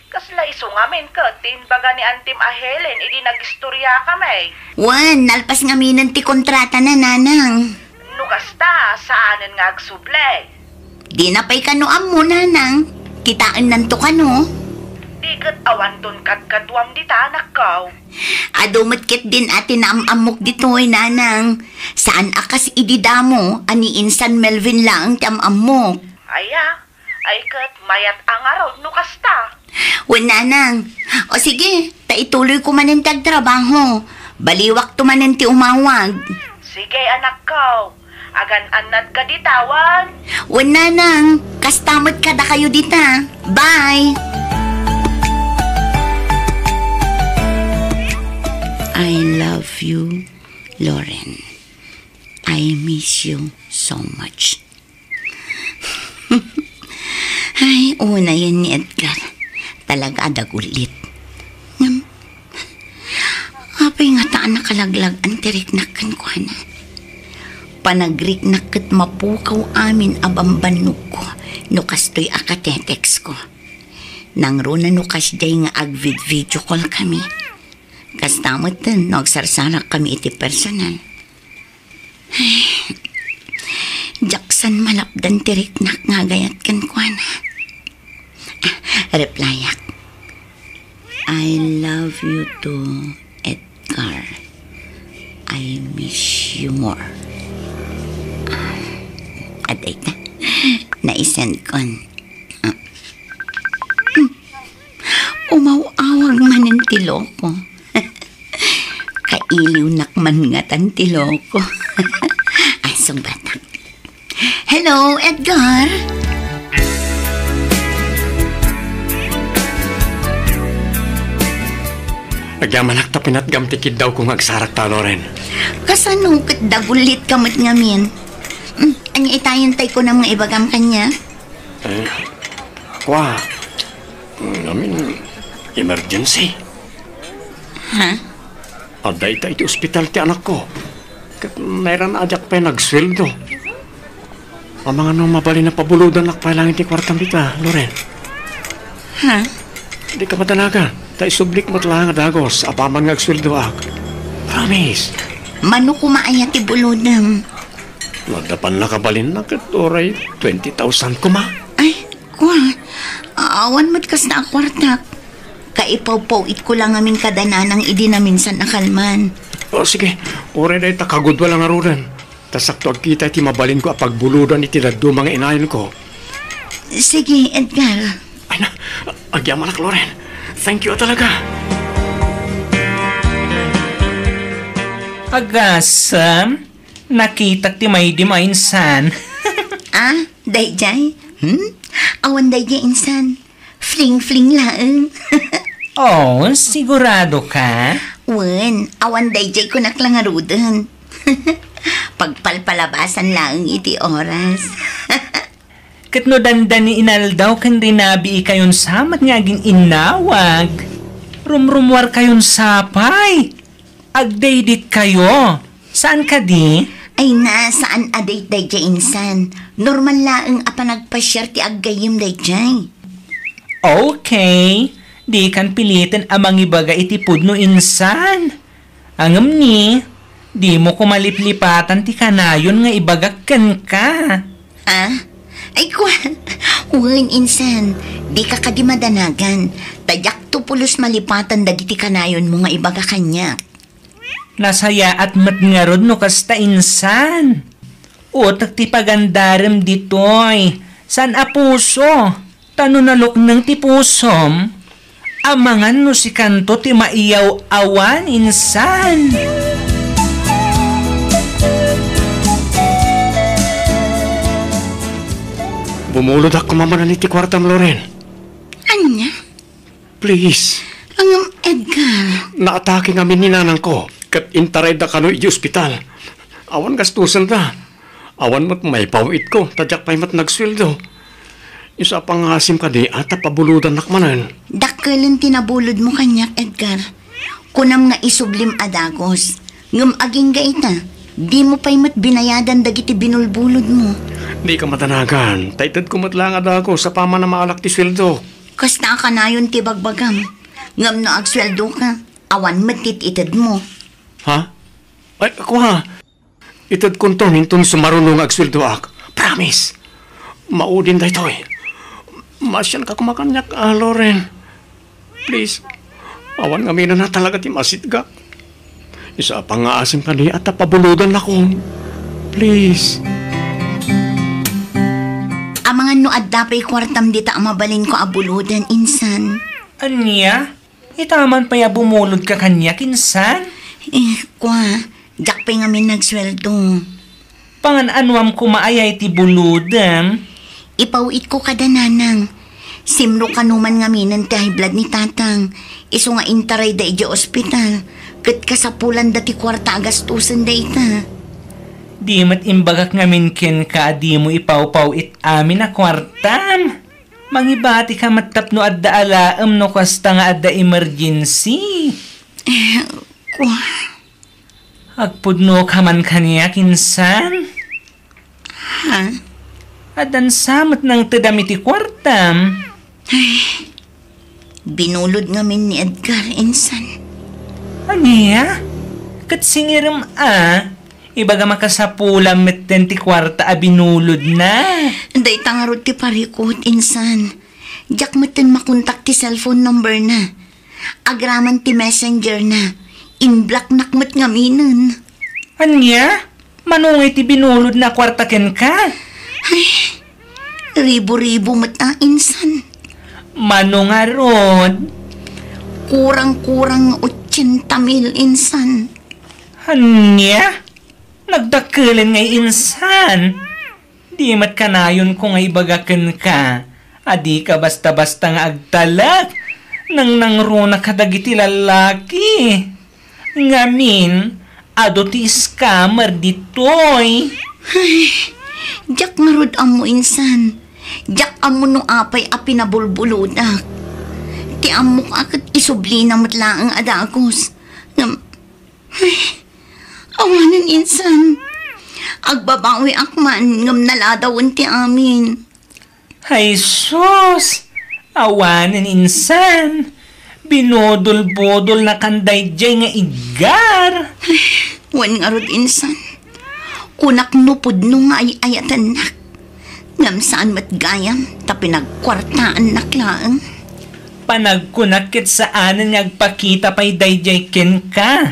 Kasla isu ngamin ket ti imbaga ni Antim a Helen idi nagistoriakami. Wen, nalpas ngaminen ti kontratana, nanang. No kasta, saanen nga agsubli. Dina pay kano ammo, nanang. Kitaennanto kano. Di ket awanton kadkaduam dita, anakko. Adu met ketdin a ti naam-ammok ditoy, nanang. Saan a kas idi damo a ni insan Melvin laeng ti am-ammok. Aya, ay ket mayat a ngarud no kasta. Wen, nanang. O sige, ta ituloyko manen ti agtrabaho. Baliwakto manen ti umawag. Sige, anakko. Agan-annadka dita, wen? Wen, nanang. Kasta met kadakayo dita. Bye! I love you, Loren. I miss you so much. Ay, unayen ni Edgar. Talaga a dagulit. Ngem, apay ngata a nakalaglag-an ti riknak kenkuana? Panagriknak ket mapukaw amin a bambannogko no kastoy a kateteksko. Nangruna no kasdiay nga agvid-video call kami. Kasta metten no agsarsarak kami iti personal. Ay, diak san malapdan ti riknak nga agayat kenkuana. Ah, replyak. "I love you too, Edgar. I miss you more." Ah, adayta. Naisendkon. Ah. Hmm. Umaw-awag manen ti loko. Kailiwnak man ngatan ti loko. Ay, sungbatak. Hello, Edgar? Agyamanak ta pinatgam ti kiddawko nga agsarakta, Loren. Kasano ket dagulitka met ngamin? Hmm, ania itayen tay kunam nga ibagam kaniak? Eh, kua, ngamin, emergency. Ha? Adda ita iti ospital ti anakko. Ket nairana a diak pay nagsueldo. Amangan no mabalin a pabulodanak pay laeng ti kuartam dita, Loren. Ha? Dika madanagan. Ta isublik met laeng a dagus apaman nga agsueldoak. Promise. Mano koma aya ti bulodem? No adda pannakabalinna ket uray twenty thousand koma. Ay, kua. Awan met kasta a kuartak. Kaipawpaw-itko la ngamin kada nanang idi naminsan a kalman. O, sige. Uray dayta kagudua la ngaruden. Ta sakto agkita ti mabalinko a pagbulodan iti dadduma nga inayonko. Sige, Edgar. Ay na, agyamanak, Loren. Thank you a talaga. Agasem, nakitak ti maydi a insan. Ah, daydiay? Hmm? Awan daydiay insan. Fling-fling laeng. Oh, sigurado ka? Wen, awan daydiay kunak la ngaruden. Pagpalpalabasan laeng iti oras. Ket no dandani inaldaw ken rinabiikayon sa met nga agin-innawag, rumrummuarkayon sa pay. Agdaydaykayo. Saan kadi? Ay na, saan a date daydiay insan. Normal laeng a panagpasiar ti aggayyem daydiay. Okay. Dikan piliten a mangibaga iti pudno insan. Ngem ni, dimo koma liplipatan ti kanayon nga ibagak kenka. Ah? Ay, kua. Wen, insan. Dika kadi madanagan. Ta diakto pulos malipatan dagiti kanayonmo nga ibaga kaniak. Nasayaat met ngarud no kasta, insan. Utek ti pagandarem ditoy, saan a puso. Ta no nalukneng ti pusom, amangan no sikanto ti maiyaw-awan, insan. Bumulod ak koma manen iti kuartam, Loren. Ania? Please. Ngem, Edgar. Naatake ngamin ni nanangko, ket intarayda kano iti ospital. Awan gastosenda. Awan met maipaw-itko, ta diak pay met nagsueldo. Isu a pangngaasim kadi a ta pabulodannak manen. Dakkelen ti nabulodmo kaniak, Edgar. Kunam nga isublim a dagus. Ngem agingga ita, dimo pay met binayadan dagiti binulbulodmo. Dika madanagan, ta itedko met laeng a dagus a paman a maalak ti sueldo. Kasta a kanayon ti bagbagam. Ngem no agsueldoka, awan met ti itedmo. Ha? Ay, kua. Itedkonton inton sumaruno nga agsueldoak. Promise. Maudin daytoy. Maasianka koma kaniak, a, Loren. Please. Awan ngamin a talaga ti masitgak. Isu a pangngaasim kadi a ta pabulodannakon. Please. Amangan no adda pay kuartam dita a mabalinko a buloden, insan. Ania? Ita man pay a bumulodka kaniak, insan? Eh, kua, diak pay ngamin nagsueldo. Pangan-anuam koma aya iti bulodem? Ipaw-itko kada nanang. Simro kano man ngaminen ti high blood ni tatang. Isu nga intarayda idiay ospital. Ket kasapulanda ti kuarta a gastosen dayta. Di met imbagak ngamin kenka a dimo ipawpaw-it amin a kuartam. Mangibatika met tapno adda alaem no kasta nga adda emergency. Eh, kua. Agpudnoka man kaniak, insan? Ha? Addan sa met nangtedam iti kuartam. Ay, binulod ngamin ni Edgar, insan. Ania? Ket singirem a? Ibagam a kasapulam metten ti kuarta a binulodna. Dayta ngarud ti parikut, insan. Diak metten makontak ti cellphone number na. Agraman ti messenger na. In-blocknak met ngaminen. Ania? Mano ngay ti binulodna a kuarta kenka? Ay, ribu-ribu met a, insan. Mano ngarud? Kurang-kurang nga otsenta mil, insan. Ania? Nagdakkelen ngay, insan. Di met kanayonko nga ibaga kenka a dika basta-basta nga agtalek. Nangnangruna kadagiti lallaki. Ngamin, adu ti scammer ditoy. Ay, diak ngarud ammo, insan. Diak ammo no apay a pinabulbulodak. Ti ammok a ket isublina met laeng a dagus. Ngem, ay, awanen, insan. Agbabawiak man ngem naladawen ti amin. Ay sus! Awanen, insan. Binudol-budolnakan daydiay nga iggar. Wen ngarud, insan. Kunak no pudno nga ay-ayatennak. Ngem saan met gayam ta pinagkuartaannak laeng. Panagkunak ket saanen nga agpakita pay daydiay kenka.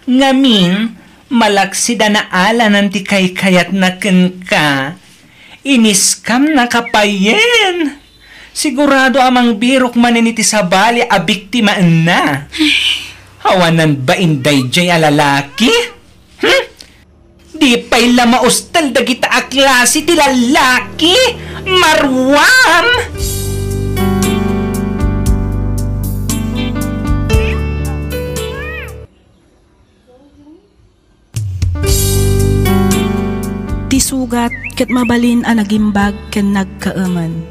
Ngamin, malaksid a naalanan ti kaykayatna kenka. Iniskamnaka payen. Sigurado a mangbirok manen iti sabali a biktimaenna. Awanan bain daydiay a lalaki? Hmm? Di pay la maustel dagita a klase ti lalaki? Maruam! Ti sugat ket mabalin a nagimbag ken nagkaemen.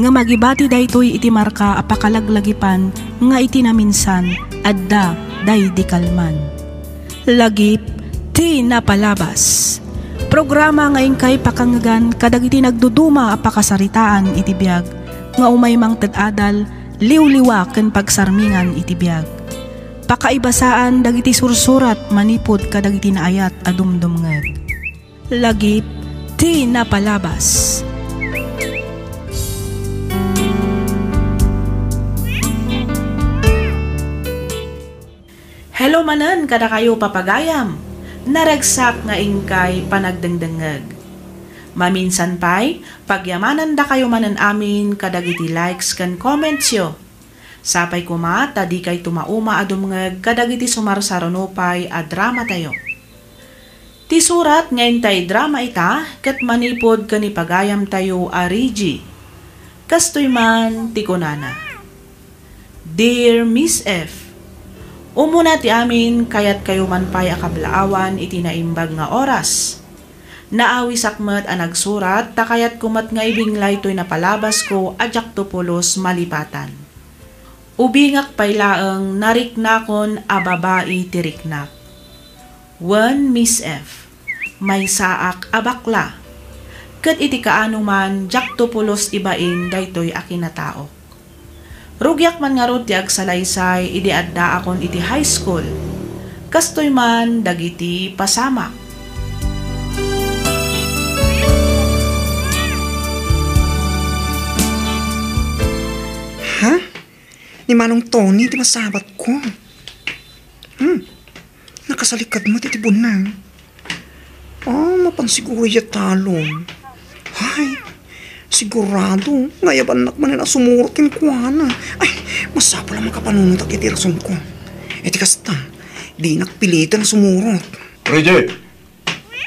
Ngem agibati daytoy iti marka a pakalaglagipan nga iti naminsan, adda daydi kalman. Lagip ti napalabas. Programa nga inkay pakangngegan kadagiti nagduduma a pakasaritaan iti biag nga umay mangted adal Liwliwa ken pagsarmingan iti biag. Pakaibasaan dagiti sursurat manipud kadagiti naayat a dumdumngeg. Lagip ti napalabas. Hello manen kadakayo, papagayam. Naragsak nga inkay panagdengdengngeg. Maminsan pay, pagyamanandakayo manen amin kadagiti likes ken commentsyo. Sapay koma ta dikayto mauma a dumngeg kadagiti sumarsaruno pay a dramatayo. Ti surat nga intay drama ita ket manipud ken ni pagayamtayo a Reggie. Kastoy man ti kunana, "Dear Miss F, umuna ti amin, kayatkayo man pay a kablaawan iti naimbag nga oras. Naawisak met a nagsurat ta kayatko met nga ibinglay toy napalabasko a diakto pulos malipatan. Ubingak pay laeng, nariknakon a babai ti riknak. Wen, Miss F, maysaak a bakla. Ket iti kaano man, diakto pulos ibain daytoy a kinataok. Rugiak man ngarud ti agsalaysay idi addaakon iti high school. Kastoy man dagiti pasamak." Ha? Ni Manong Tony ti masabatko. Hmm. Nakasalikkad met iti bunang. Ah, mapan siguro ya talon. Hay, sigurado nga ayabannak manen a sumurot kenkuana. Ay, masapul a makapanunotak iti rasonko. Iti kasta, dinak piliten a sumurot. Reggie,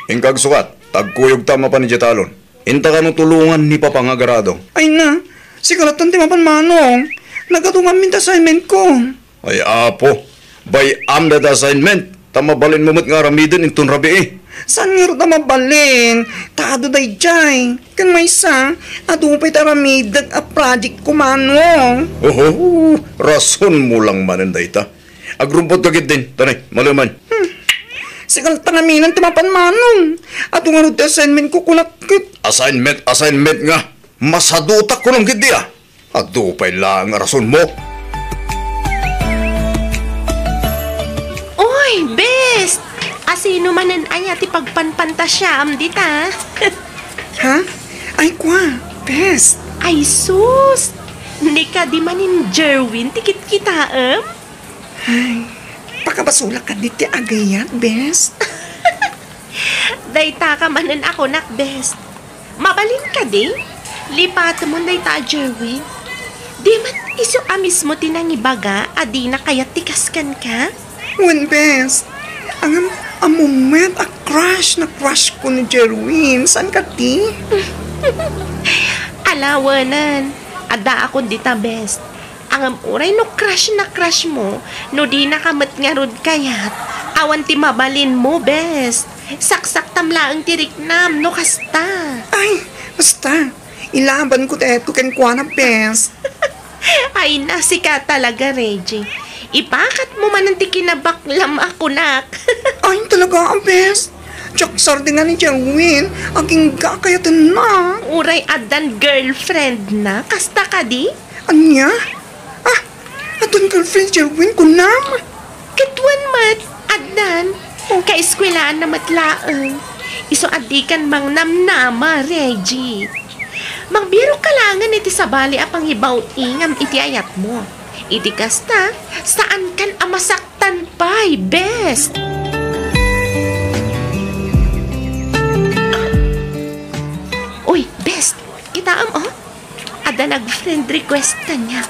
inka agsukat, ta agkuyogta a mapan idiay talon. Inta kano tulongan ni Papa nga agarado. Ay na, sika latta ti mapan, Manong. Nagadu ngamin ti assignment ko. Ay, Apo, bay-am dayta assignment, ta mabalinmo met nga aramiden inton rabii. Saan ngarud a mabalin? Ta adu daydiay. Ken maysa, adu pay ti aramidek a project ko, Manong. Oho, rasonmo lang manen dayta. Agrumpot ka ketdin, tani, maleman. Hmm. Sika latta ngamin ti mapan, Manong. Adu ngarud ti assignment ko, kunak ket. Assignment, assignment nga. Masadutak kunam ketdi a. Adu pay laeng a rasonmo. Oy, Bes! Asino manen aya ti pagpanpantasiaam dita? Ha? Ay, kua, Bes. Ay, sus! Ni kadi manen Jerwin ti kitkitaem? Ay, pakabasolak kadi ti agayat, Bes. Dayta ka manen a kunak, Bes. Mabalin kadi? Lipatemon dayta a Jerwin. Di met isu a mismo ti nangibaga a dina kayat ti kas kenka? Wen, Bes. Ngem, ammom met a crush na crush ko ni Jerwin. Saan kadi? Ala, wenen. Addaakon dita, Bes. Ngem uray no crush na crush mo, no dinaka met ngarud kayat, awan ti mabalinmo, Bes. Saksaktam laeng ti riknam, no kasta. Ay, basta. Ilabanko ti ayatko kenkuana, Bes. Ay na, sika talaga, Reggie. Ipakatmo manen ti kinabaklam a kunak. Ay, talaga, Bes. Diak sardingan ni Jerwin, agingga a kayatenna. Uray addan girlfriendna, kasta kadi? Ania? Ah, addan girlfriend ni Jerwin, kunam? Ket wen met, addan. Kaeskuelaanna met laeng. Isu a dikan mangnamnama, Reggie. Mangbirokka laengen iti sabali a pangibaw-ingam iti ayatmo. Iti kasta, saankan a masaktan pay, Bes. Uy, Bes, kitaem, oh. Adda nag-friend request kaniak.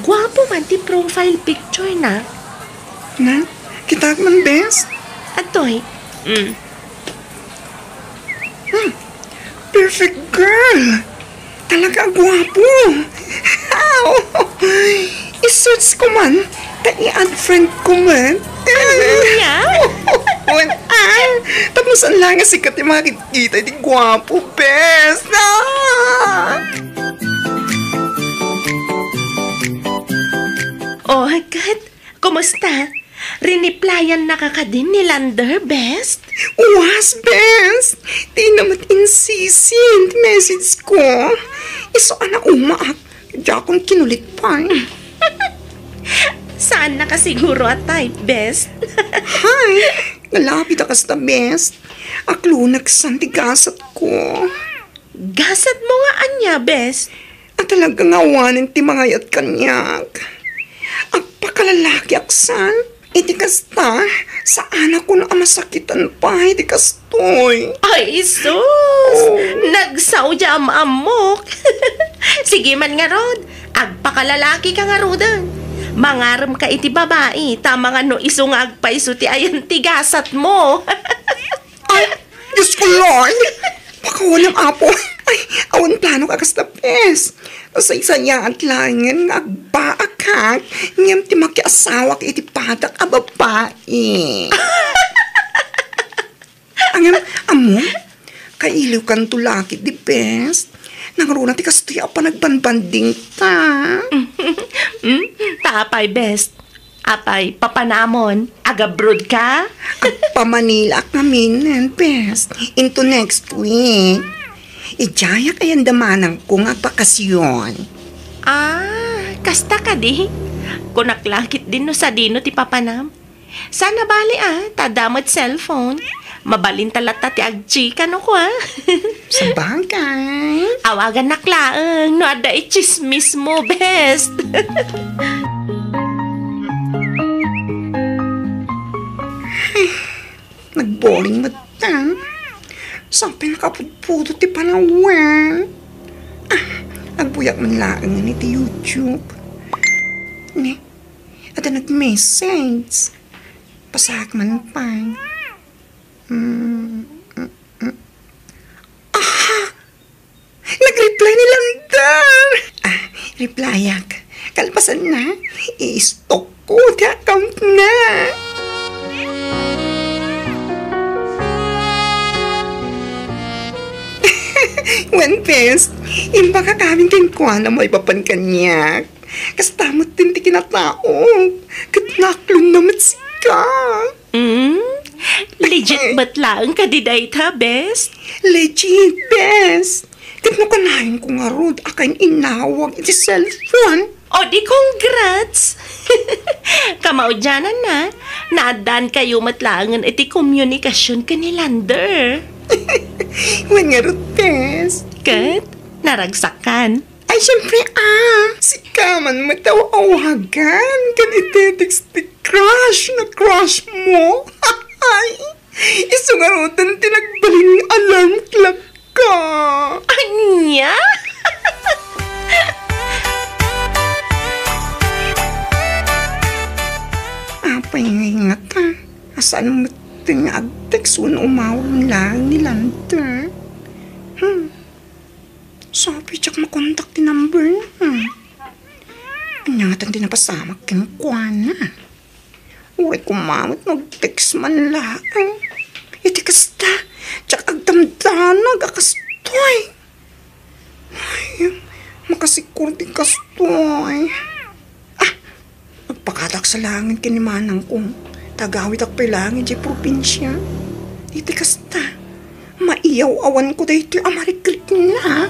Guapo man ti profile picture na. Na, kitaek man, Bes. Adtoy. Mm. Hmm. Perfect girl. Talaga a guapo. I-search ko man, ta i-add friend ko man. Ania? Wen, ah, tapno saan la nga sika ti makitkita iti guapo, Bes. Ah! Oh, ket, kumusta? Riniplayan na ka kadin ni Lander, Bes? Uwas, Bes! Dina met insisend ti message ko. Isu a naumaak, Diakon kinulit pay. Saan na ka siguro a type, best? Hay, nalabit a kasta, best. Akloneksan ti gasat ko. Gasat mo nga ania, best? A talaga nga awanen ti mangayat kaniak. Agpakalalaki aksan. Iti kasta, saanak a masakitan pay ti kastoy. Ay, sus! Oh. Nagsao di am-ammok. Sige man ngarud, agpakalalaki ka ngaruden. Mangarem ka iti babai, ta amangan no isu nga agpayso ti ayan ti gasat mo. Ay, Diyos ko, Lord! Pakawanam, Apo. Ay, awan planok a kasta, bes. Nasaysayaan laengen nga agbaakak, ngem ti makiasawak iti padak a babai. Ngem, ammo, kailiwkanto lakit di bes. Nangruna ti kastoy a panagbanbanding ta. Hmm? Ta apay, bes? Apay, papanamon, agabroad ka? Agpamanilaak ngaminen, bes, into next week. Idiayak ayan da manangko nga agbakasyon. Ah, kasta kadi? Kunak lakit din no sadino ti papanam. Sana bali, ah, ta adda met cellphone. Mabalin ta latta ti agchika no kua. Sabagay. Awagannak laeng no adda itsismis mo, bes. Nagboring met ta. Sapay nakapudpudot ti panawen. Ah, agbuyak man laeng iti YouTube. Ne, adda nag-message. Pasaak man pay. Mm, mm, mm. Aha! Nag-reply ni Lander! Ah, replyak. Kalpasanna, i-stalk ko ti account na. Wen, bes, imbagak amin kenkuana maipapan kaniak. Kasta met ti kinataok, ket naklonna met sika. Mm? Legit met laeng kadi dayta, bes? Legit, bes. Ket no kanayon ko ngarud a kain-innawag iti cellphone. O di congrats! Kamaudiananna, naaddaankayo met laengen iti komunikasion ken ni Lander. Wen ngarud, bes. Ket, naragsakkan. Ay, siyempre, ah. Sika man met ti aw-awagan ken itetext ti crush na crush mo. Ay, isu ngaruden ti nagbalin nga alarm clock ka. Ania? Apay nga ingata. Asaan met nga agtext wenno umawag laeng ni Lander? Hmm. Sapay diak makontak ti number na. Ania ngatan ti napasamak kenkuana? Uray koma met no agtext man laeng. Iti kasta, diak agdamdanag a kastoy. Ay, makasikor ti kastoy. Ah, agpakadaak sa laeng ken ni manangko. Ta agawidak pay laeng idiay probinsia. Iti kasta, maiyaw-awanko daytoy a marikrikna.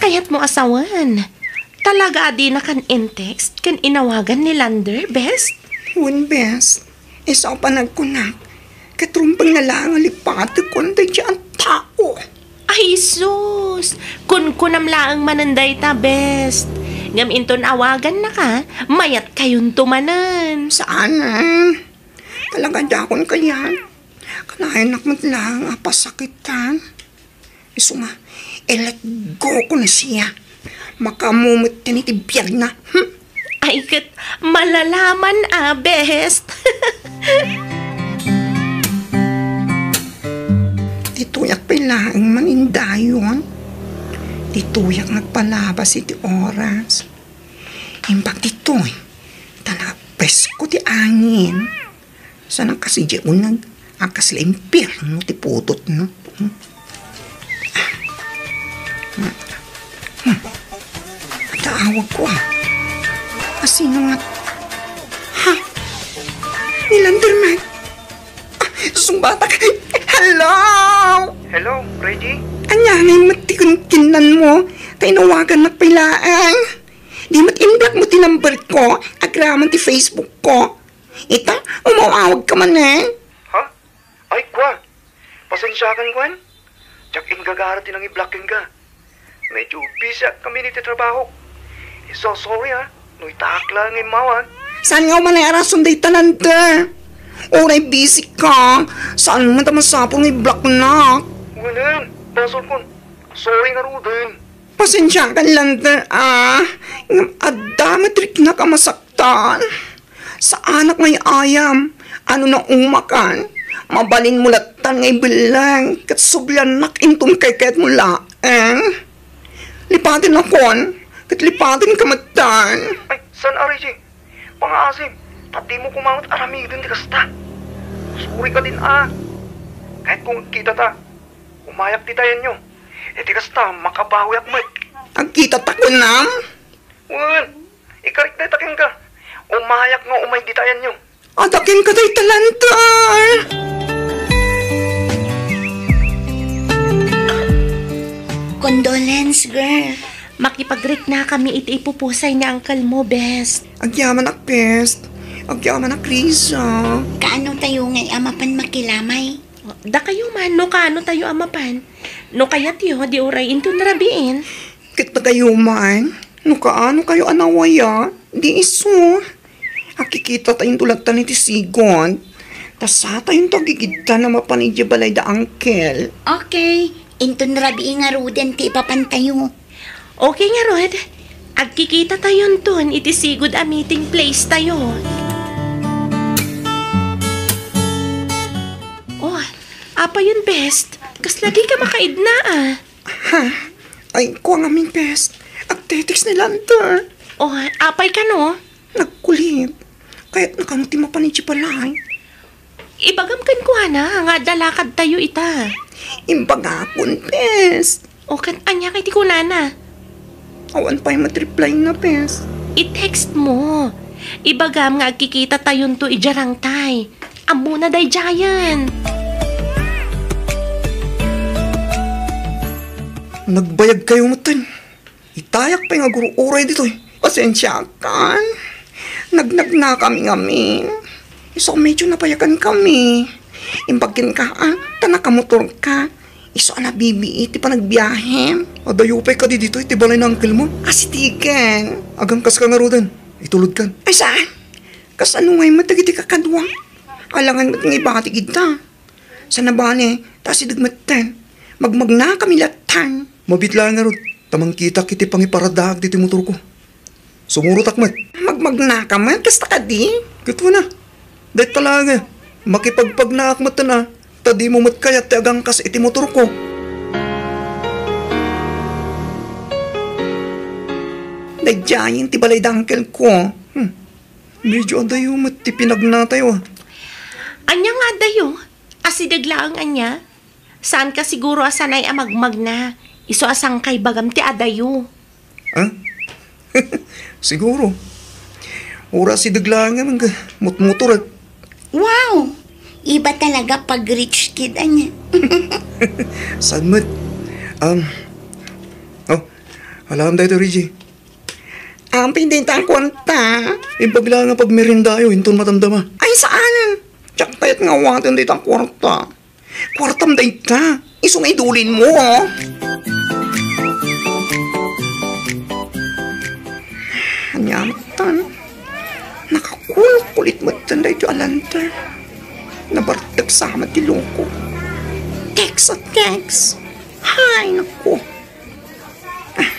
Kayatmo a sawen, talaga a dinakan in-text ken inawagan ni Lander, bes? Wen, bes. Isu a panagkunak, ket rumbeng na laeng a lipatek ken daydiay a tao. Ay, sus! Kunkunam laeng manen dayta, bes. Ngem inton awagannaka, mayatkayonto manen. Saanen. Talaga diakon kayat. Kanayonak met laeng a pasakitan. Isu nga, i-let go ko na siya. Makaammo met ti biagna. Hmm? Ay, ket malalaman a, bes. Ditoyak pay laeng man indayon. Ditoyak nagpalabas iti oras. Imbag ditoy, ta napresko ti angin. Saan a kas idiay uneg, a kasla impierno ti pudot, no? Hmm. Hmm. Adda awagko, ah. Asino nga? Ha? Ni Landerman? Ah, sungbatak. Hello! Ready? Ania ngay met ti kinkinnanmo? Ta inawagannak pay laeng. Di met in-block mo ti number ko, agraman ti Facebook ko. Ita, umaw-awag ka manen. Ha? Ay, kua. Pasensiakan, kua. Diak inggagara ti nangi-block kenka. Medyo busy kami iti trabaho. So sorry, ha. No itaak la nga immawan. Saan nga umanay a rason dayta, Lante? Uray busy ka. Saan man ta masapul nga i-blocknak? Wen, basolkon. Sorry ngaruden. Pasensiakan, Lante, a. Ngem adda met riknak a masaktan. Saanak nga ay-ayam. Ano na umakan? Mabalinmo lattan nga ibelleng ket subliannak inton kaykayatmo laeng. Lipatenakon, ket lipatenka metten. Ay, saan a, Reggie? Pangaasim, ta dimo koma met aramiden ti kasta. Sorry kadin a. Kayatko nga agkitata. Umayak dita ayanyo. Iti kasta, makabawiak met. Agkitata kunam? Wen, ikarik dayta kenka. Umayak nga umay dita ayanyo. Adda kenka dayta, Lante. Condolence, girl. Makipagriknakami iti ipupusay ni uncle mo, Best. Agyamanak, Best. Agyamanak, Riza. Kaano tayo ngay a mapan makilamay? Dakayo man, no kaano tayo a mapan. No kayatyo, di uray inton rabiin. Ket dakayo man, no kaano kayo a nawaya, di isu. Agkikita tayonto lattan iti sigud. Ta saan tayonto agigiddan a mapan idiay balay da uncle. Okay, inton rabii ngaruden ti ipapan tayo. Okay ngarud, agkikita tayonton iti sigud a meeting place tayo. Oh, apay yun, Best? Kasla dika makaidna, a. Ha? Ay, kua ngamin, Best. Agte-text ni Lante. Oh, apay kano? Nagkulit. Kayatna kano ti mapan idiay balay. Ibagam kenkuana nga adda lakad tayo ita. Imbagakon, Best. O, ket ania kay ti kunana? Awan pay met reply na, Best. I-text mo. Ibagam nga agkikita tayonto idiay rangtay. Ammona daydiayen. Nagbayag kayo metten. Itayak pay nga agur-uray ditoy. Pasensiakan. Nagnagnakami ngamin. Isu a medyo nabayagan kami. Imbag kenka, a, ta nakamotor ka. Isu a nabibii ti panagbiahem. Adayo pay kadi ditoy ti balay ni uncle mo? Asitigen. Agangkaska ngaruden. Itulodkan. Ay, saan? Kasano ngay met dagiti kakadua? Alangan met nga ibati kita. Sana bale, ta asideg metten. Magmagnakami lattan. Mabiit laeng ngarud, ta mangkitak iti pangiparadaak ditoy motorko. Sumurotak met. Magmagnaka met, kasta kadi? Ket wen a. Dayta laeng a. Makipagpagnaak metten a. Ta dimo met kayat ti agangkas iti motorko. Daydiayen ti balay da uncle ko. Hmm. Medyo adayo met ti pinagnatayo, a. Ania nga adayo? Asideg laeng ania? Saanka siguro a sanay a magmagna. Isu a sangkay bagam ti adayo. Ha? Siguro. Uray asideg laeng nga mutmotorek. Wow! Iba talaga pag rich kid, ania. Saan met? Um, oh, alam dayto, Reggie. Ampay dayta a kuarta. Imbag laeng a pagmeriendayo, inton matamtama. Ay, saan? Diak kayat nga awaten dayta a kuarta. Kuartam dayta. Isu nga idulinmo, a. Ania metten? Nakakulkulit metten daytoy a Lante. Nabartek sa met ti loko. Text a text. Hay, naku. Ah,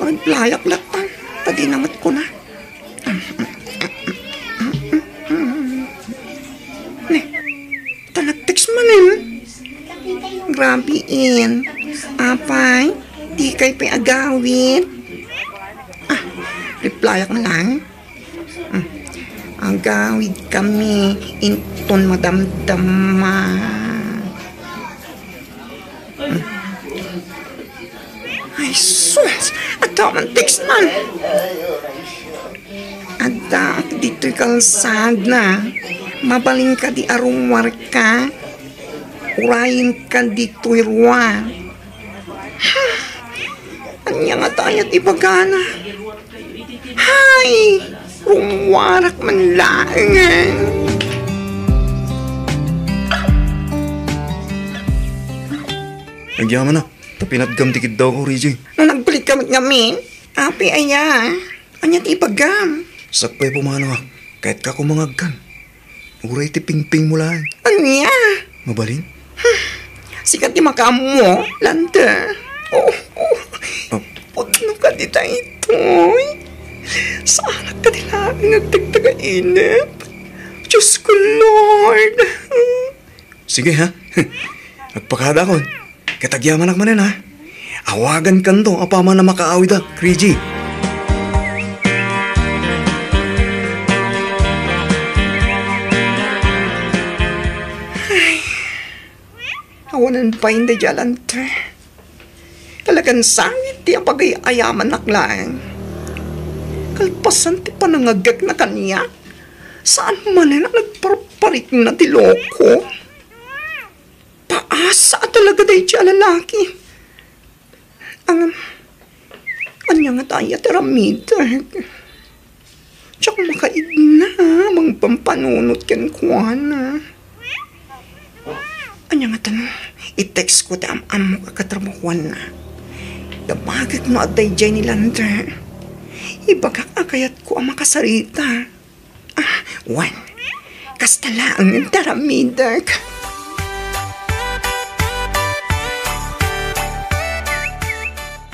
replyak latta. Ta dina met kuna. Ne, ta nag-text manen. Grabe, in. Apay, dikay pay agawid. Ah, replyak na lang. Hmm. Agawid kami inton madamdama. Hmm. Ay, sus! Adda man text man. Addaak ditoy kalsada. Mabalin kadi a rummuarka? Urayenka ditoy rua. Ha? Ania ngata aya ti ibagana? Hay! Rummuarak man laengen. Agyamanak, ta pinatgam ti kiddawko, Reggie. No nagbalikkam met ngamin, apay aya? Ania ti ibagam? Sakbay pumanoak, kayatka koma nga agkan. Uray ti pingpingmo laeng. Ania? Mabalin? Sika ti makaammo, Lander. Oh, oh. Oh. Pudno kadi daytoy? Saanak kadi laeng nga agtagtagainep? Diyos ko, Lord! Sige, ha? Agpakadakon. Ket agyamanak manen, ha? Awagankanto apaman a makaawida, Kriji. Ay, awanen pay daydiay a Lander. Talagan sangit ti apagay-ayamanak laeng. Kalpasan ti panangagekna kaniak, saan manen a nagparparikna ti loko. Paasa a talaga daydiay a lalaki. Ngem, ania ngata aya ti aramidek? Diak makaigna a mangpampanunot kenkuana. Ania ngata no i-textko ti am-ammok a katrabahuanna? Dapagek no adda idiay ni Lander. Ibagak a kayatko a makasarita. Ah, wen, kasta laeng ti aramidek.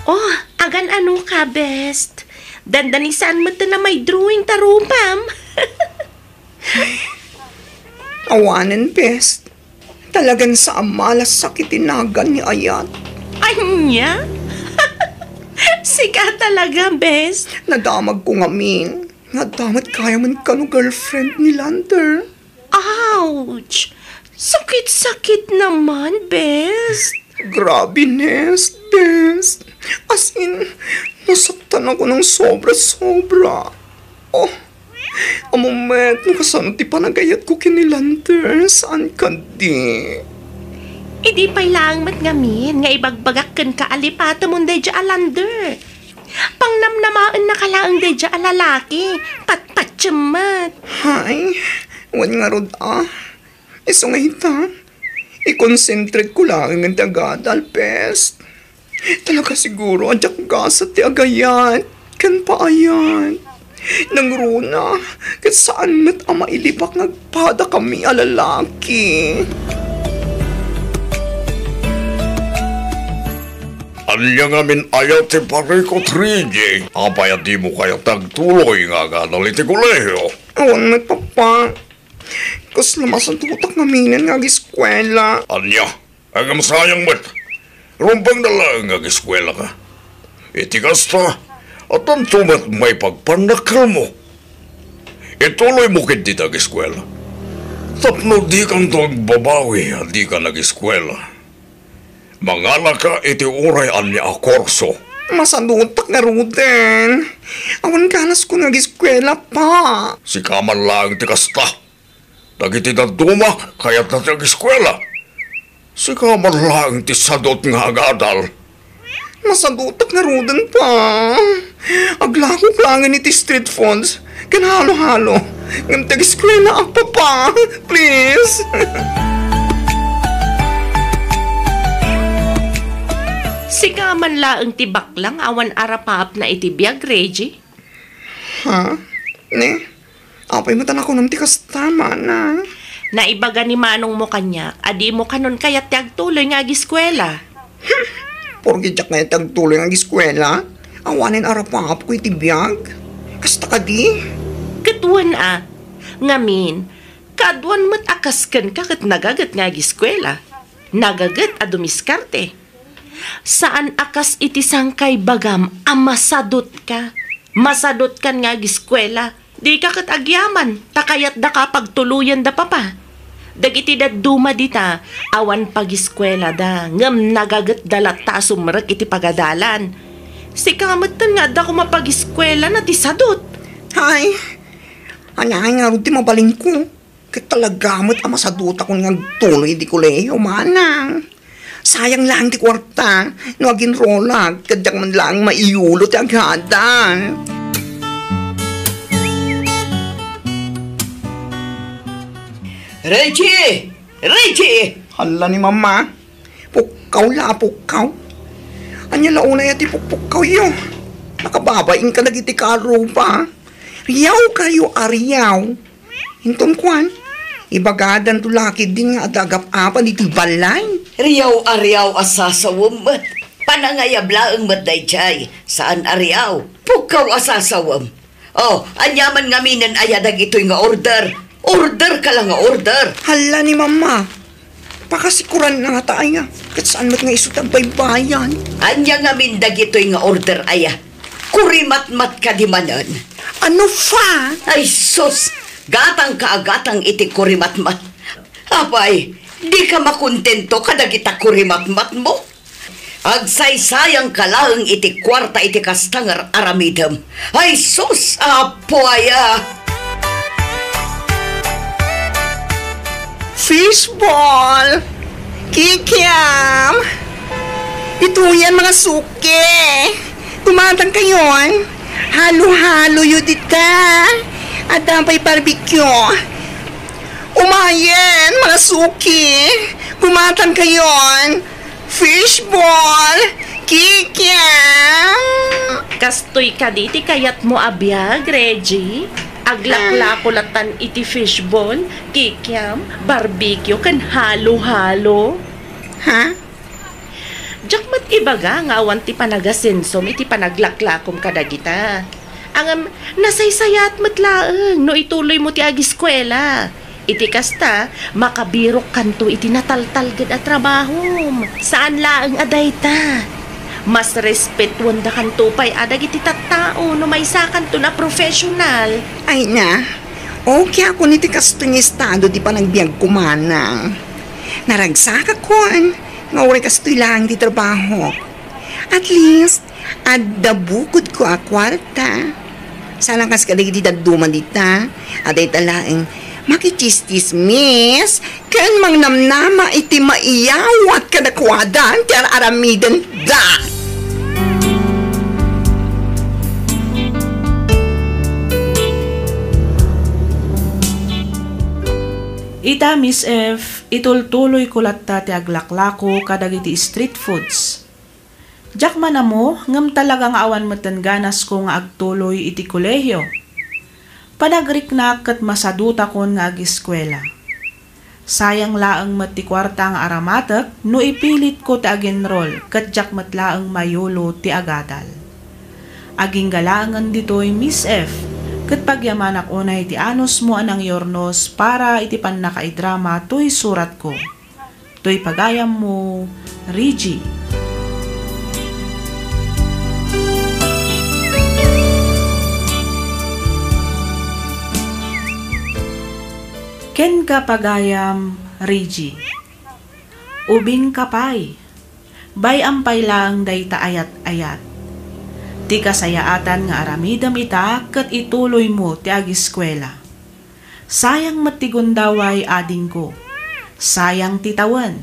Oh, agan-anoka, best? Dandani saan met ti namay drawing ta rupam. Awanen, best. Talagan sa a malasakit ti nagan ni Ayat. Ania? Sika talaga, best. Nadamagko ngamin nga adda met gayamen kano girlfriend ni Lander. Ouch! Sakit-sakit naman, best. Grabe, Nest, best. As in, nasaktan ako ng sobra-sobra. Oh, ammom met no kasano ti panagayatko ken ni Lander, saan kadi? Idi pay laeng met ngamin nga ibagbagak kenka a lipatemon daydiay a Lander. Pangnamnamaennaka laeng daydiay a lalaki, patpatiem met. Hay, wen ngarud a. Isu nga ita, i-concentrate ko laeng ti agadal, best. Talaga siguro a diak gasat ti agayat ken paayat. Nangruna, ket saan met a mailibak nga agpadakami a lalaki. Ania ngamin aya ti parikut, Reggie? Apay a dimo kayat ti agtuloy nga agadal iti kolehio? Awan met, Papa. Kasla masadutak ngaminen nga agiskuela. Ania? Ngem sayang met. Rumbengna laeng nga agiskuelaka. Iti kasta, addanto met maipagpannakkelmo. Ituloymo ketdi ti agiskuela. Tapno dikanto agbabawi a dika nag-iskuela. Mangalaka iti uray ania a kurso. Masadutak ngaruden. Awan ganaskon nga agiskuela, Pa. Sika man laeng ti kasta. Dagiti dadduma, kayatda ti agiskuela. Sika man laeng ti sadut nga agadal. Masadutak ngaruden, Pa. Aglakok laengen iti street foods ken halo-halo. Ngem ti agiskuelaak, Papa. Please. Sika man laeng ti baklang awan arapaapna iti biag, Reggie. Ha? Ne? Apay met a nakunam ti kasta, Mana? Naibaga ni manongmo kaniak a dimo kanon kayat ti agtuloy nga agiskuela. Hmm, porke diak kayat ti agtuloy nga agiskuela, awanen arapaapko iti biag. Kasta kadi? Ket wen a, ngamin, kaaduan met a kas kenka ket nagaget nga agiskuela. Nagaget a dumiskarte. Saan a kas iti sangkaibagam a masadutka. Masadutkan nga agiskuela. Dika ket agyaman, ta kayatdaka pagtuloyen da papa. Dagiti dadduma dita, awan pagiskuelada, ngem nagagetda latta a sumrek iti pagadalan. Sika metten nga adda koma pagiskuelana ti sadut. Hay, ania ngarud ti mabalinko? Ket talaga met a masadutakon nga agtuloy iti kolehiyo, manang. Sayang laeng ti kuarta no aginrolak, ket diak man laeng maiyulo ti agadal. Reggie! Reggie! Hala ni Mama. Pukkaw la a pukkaw. Ania la unay a ti pukpukkawyo? Nakababain kadagiti karuba. Riaw kayo a riaw. Inton kuan, ibagadanto la ketdin nga adda agap-apan ditoy balay. Riaw a riaw a sasawem met. Panangayab laeng met daydiay. Saan a riaw. Pukkaw a sasawem. Oh, ania man ngaminen aya dagitoy nga order? Order ka la nga order. Hala ni Mama. Pakasikuran na ngata aya. Ket saan met nga isu ti agbaybayan? Ania ngamin dagitoy nga order aya? Kurimatmat kadi manen? Ano fa? Ay sus! Gatang ka a gatang iti kurimatmat. Apay, di ka makontento kadagita kurimatmatmo? Agsaysayang ka laeng iti kuarta iti kasta nga aramidem. Ay sus, Apo aya! Fishball! Kikiam! Ituyan, mga suki! Gumatang kayon! Halo-haloyo dita! Adda pay barbecue! Umayen, mga suki! Gumatang kayon! Fishball! Kikiam! Kastoy kadi ti kayatmo a biag, Reggie? Aglaklako latan iti fishball, kikiam, barbecue, ken halo-halo. Ha? Diak met ibaga nga awan ti panagasensom iti panaglaklakom kadagita. Ngem, nasaysayaat met laeng no ituloymo ti agiskuela. Iti kasta, makabirokkanto iti nataltalged a trabahom. Saan laeng a dayta. Mas respetuendakanto pay a dagiti tattao no maysakanton a professional. Ay na, okay ako iti kastoy nga estado ti panagbiagko, manang. Naragsakakon nga uray kastoy laeng ti trabahok. At least, adda bukodko a kuarta. Saan a kas kadagiti dadduma dita, a dayta laeng makichistismis ken mangnamnama iti maiyawat kadakuada ti ar-aramidenda. Ita, Miss F, itultuloyko latta ti aglaklako kadagiti street foods. Diak man ammo, ngem talaga nga awan metten ganasko nga agtuloy iti kolehio. Panagriknak ket masadutakon nga agiskuela. Sayang laeng met ti kuarta nga aramatek no ipilitko ti agenrol ket diak met laeng mayulo ti agadal. Agingga laengen ditoy, Miss F, ket pagyamanak unay ti anusmo a nangyurnos para iti pannakaidrama toy suratko. Toy pagayammo, Reggie. Kenka, pagayam, Reggie. Ubingka pay. Bay-am pay laeng dayta ayat-ayat. Ti kasayaatan nga aramidem ita ket ituloymo ti agiskuela. Sayang met ti gundaway, adingko. Sayang ti tawen.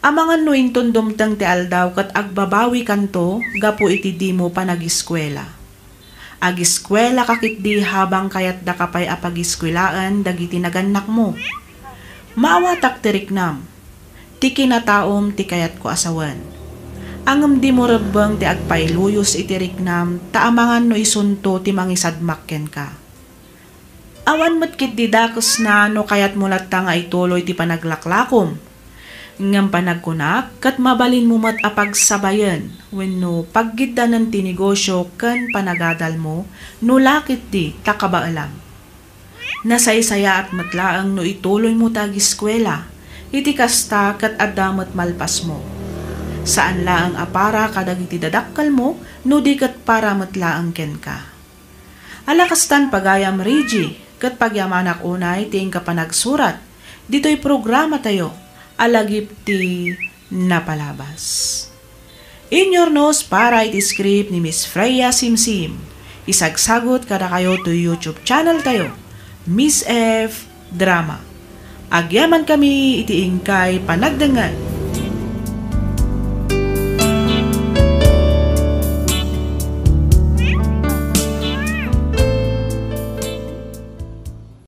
Amangan no inton dumteng ti aldaw ket agbabawikanto gapu iti dimo panagiskuela. Agiskuelaka ketdi habang kayatdaka pay a pagiskuelaen dagiti nagannakmo. Maawatak ti riknam. Ti kinataom ti kayatko a sawen. Ngem dimo rebbeng ti agpailuyos iti riknam ta amangan no isunto ti mangisadmak kenka. Awan met ketdi dakesna no kayatmo latta nga ituloy ti panaglaklakom. Ngem panagkunak ket mabalinmo met a pagsabayen wenno paggiddanen ti negosio ken panagadalmo no la ketdi ta kabaelam. Nasaysayaat met laeng no ituloymo ti agiskuela. Iti kasta ket adda met malpasmo. Saan laeng a para kadagiti dadakkelmo no di ket para met laeng kenka. Ala kastan, pagayam Reggie, ket pagyamanak unay ti inka panagsurat ditoy programatayo a Lagip ti Napalabas. Inyurnos para iti script ni Miss Freya Simsim. Isagsagut kadakayo toy YouTube channel tayo, Miss F Drama. Agyamankami iti inkay panagdengngeg.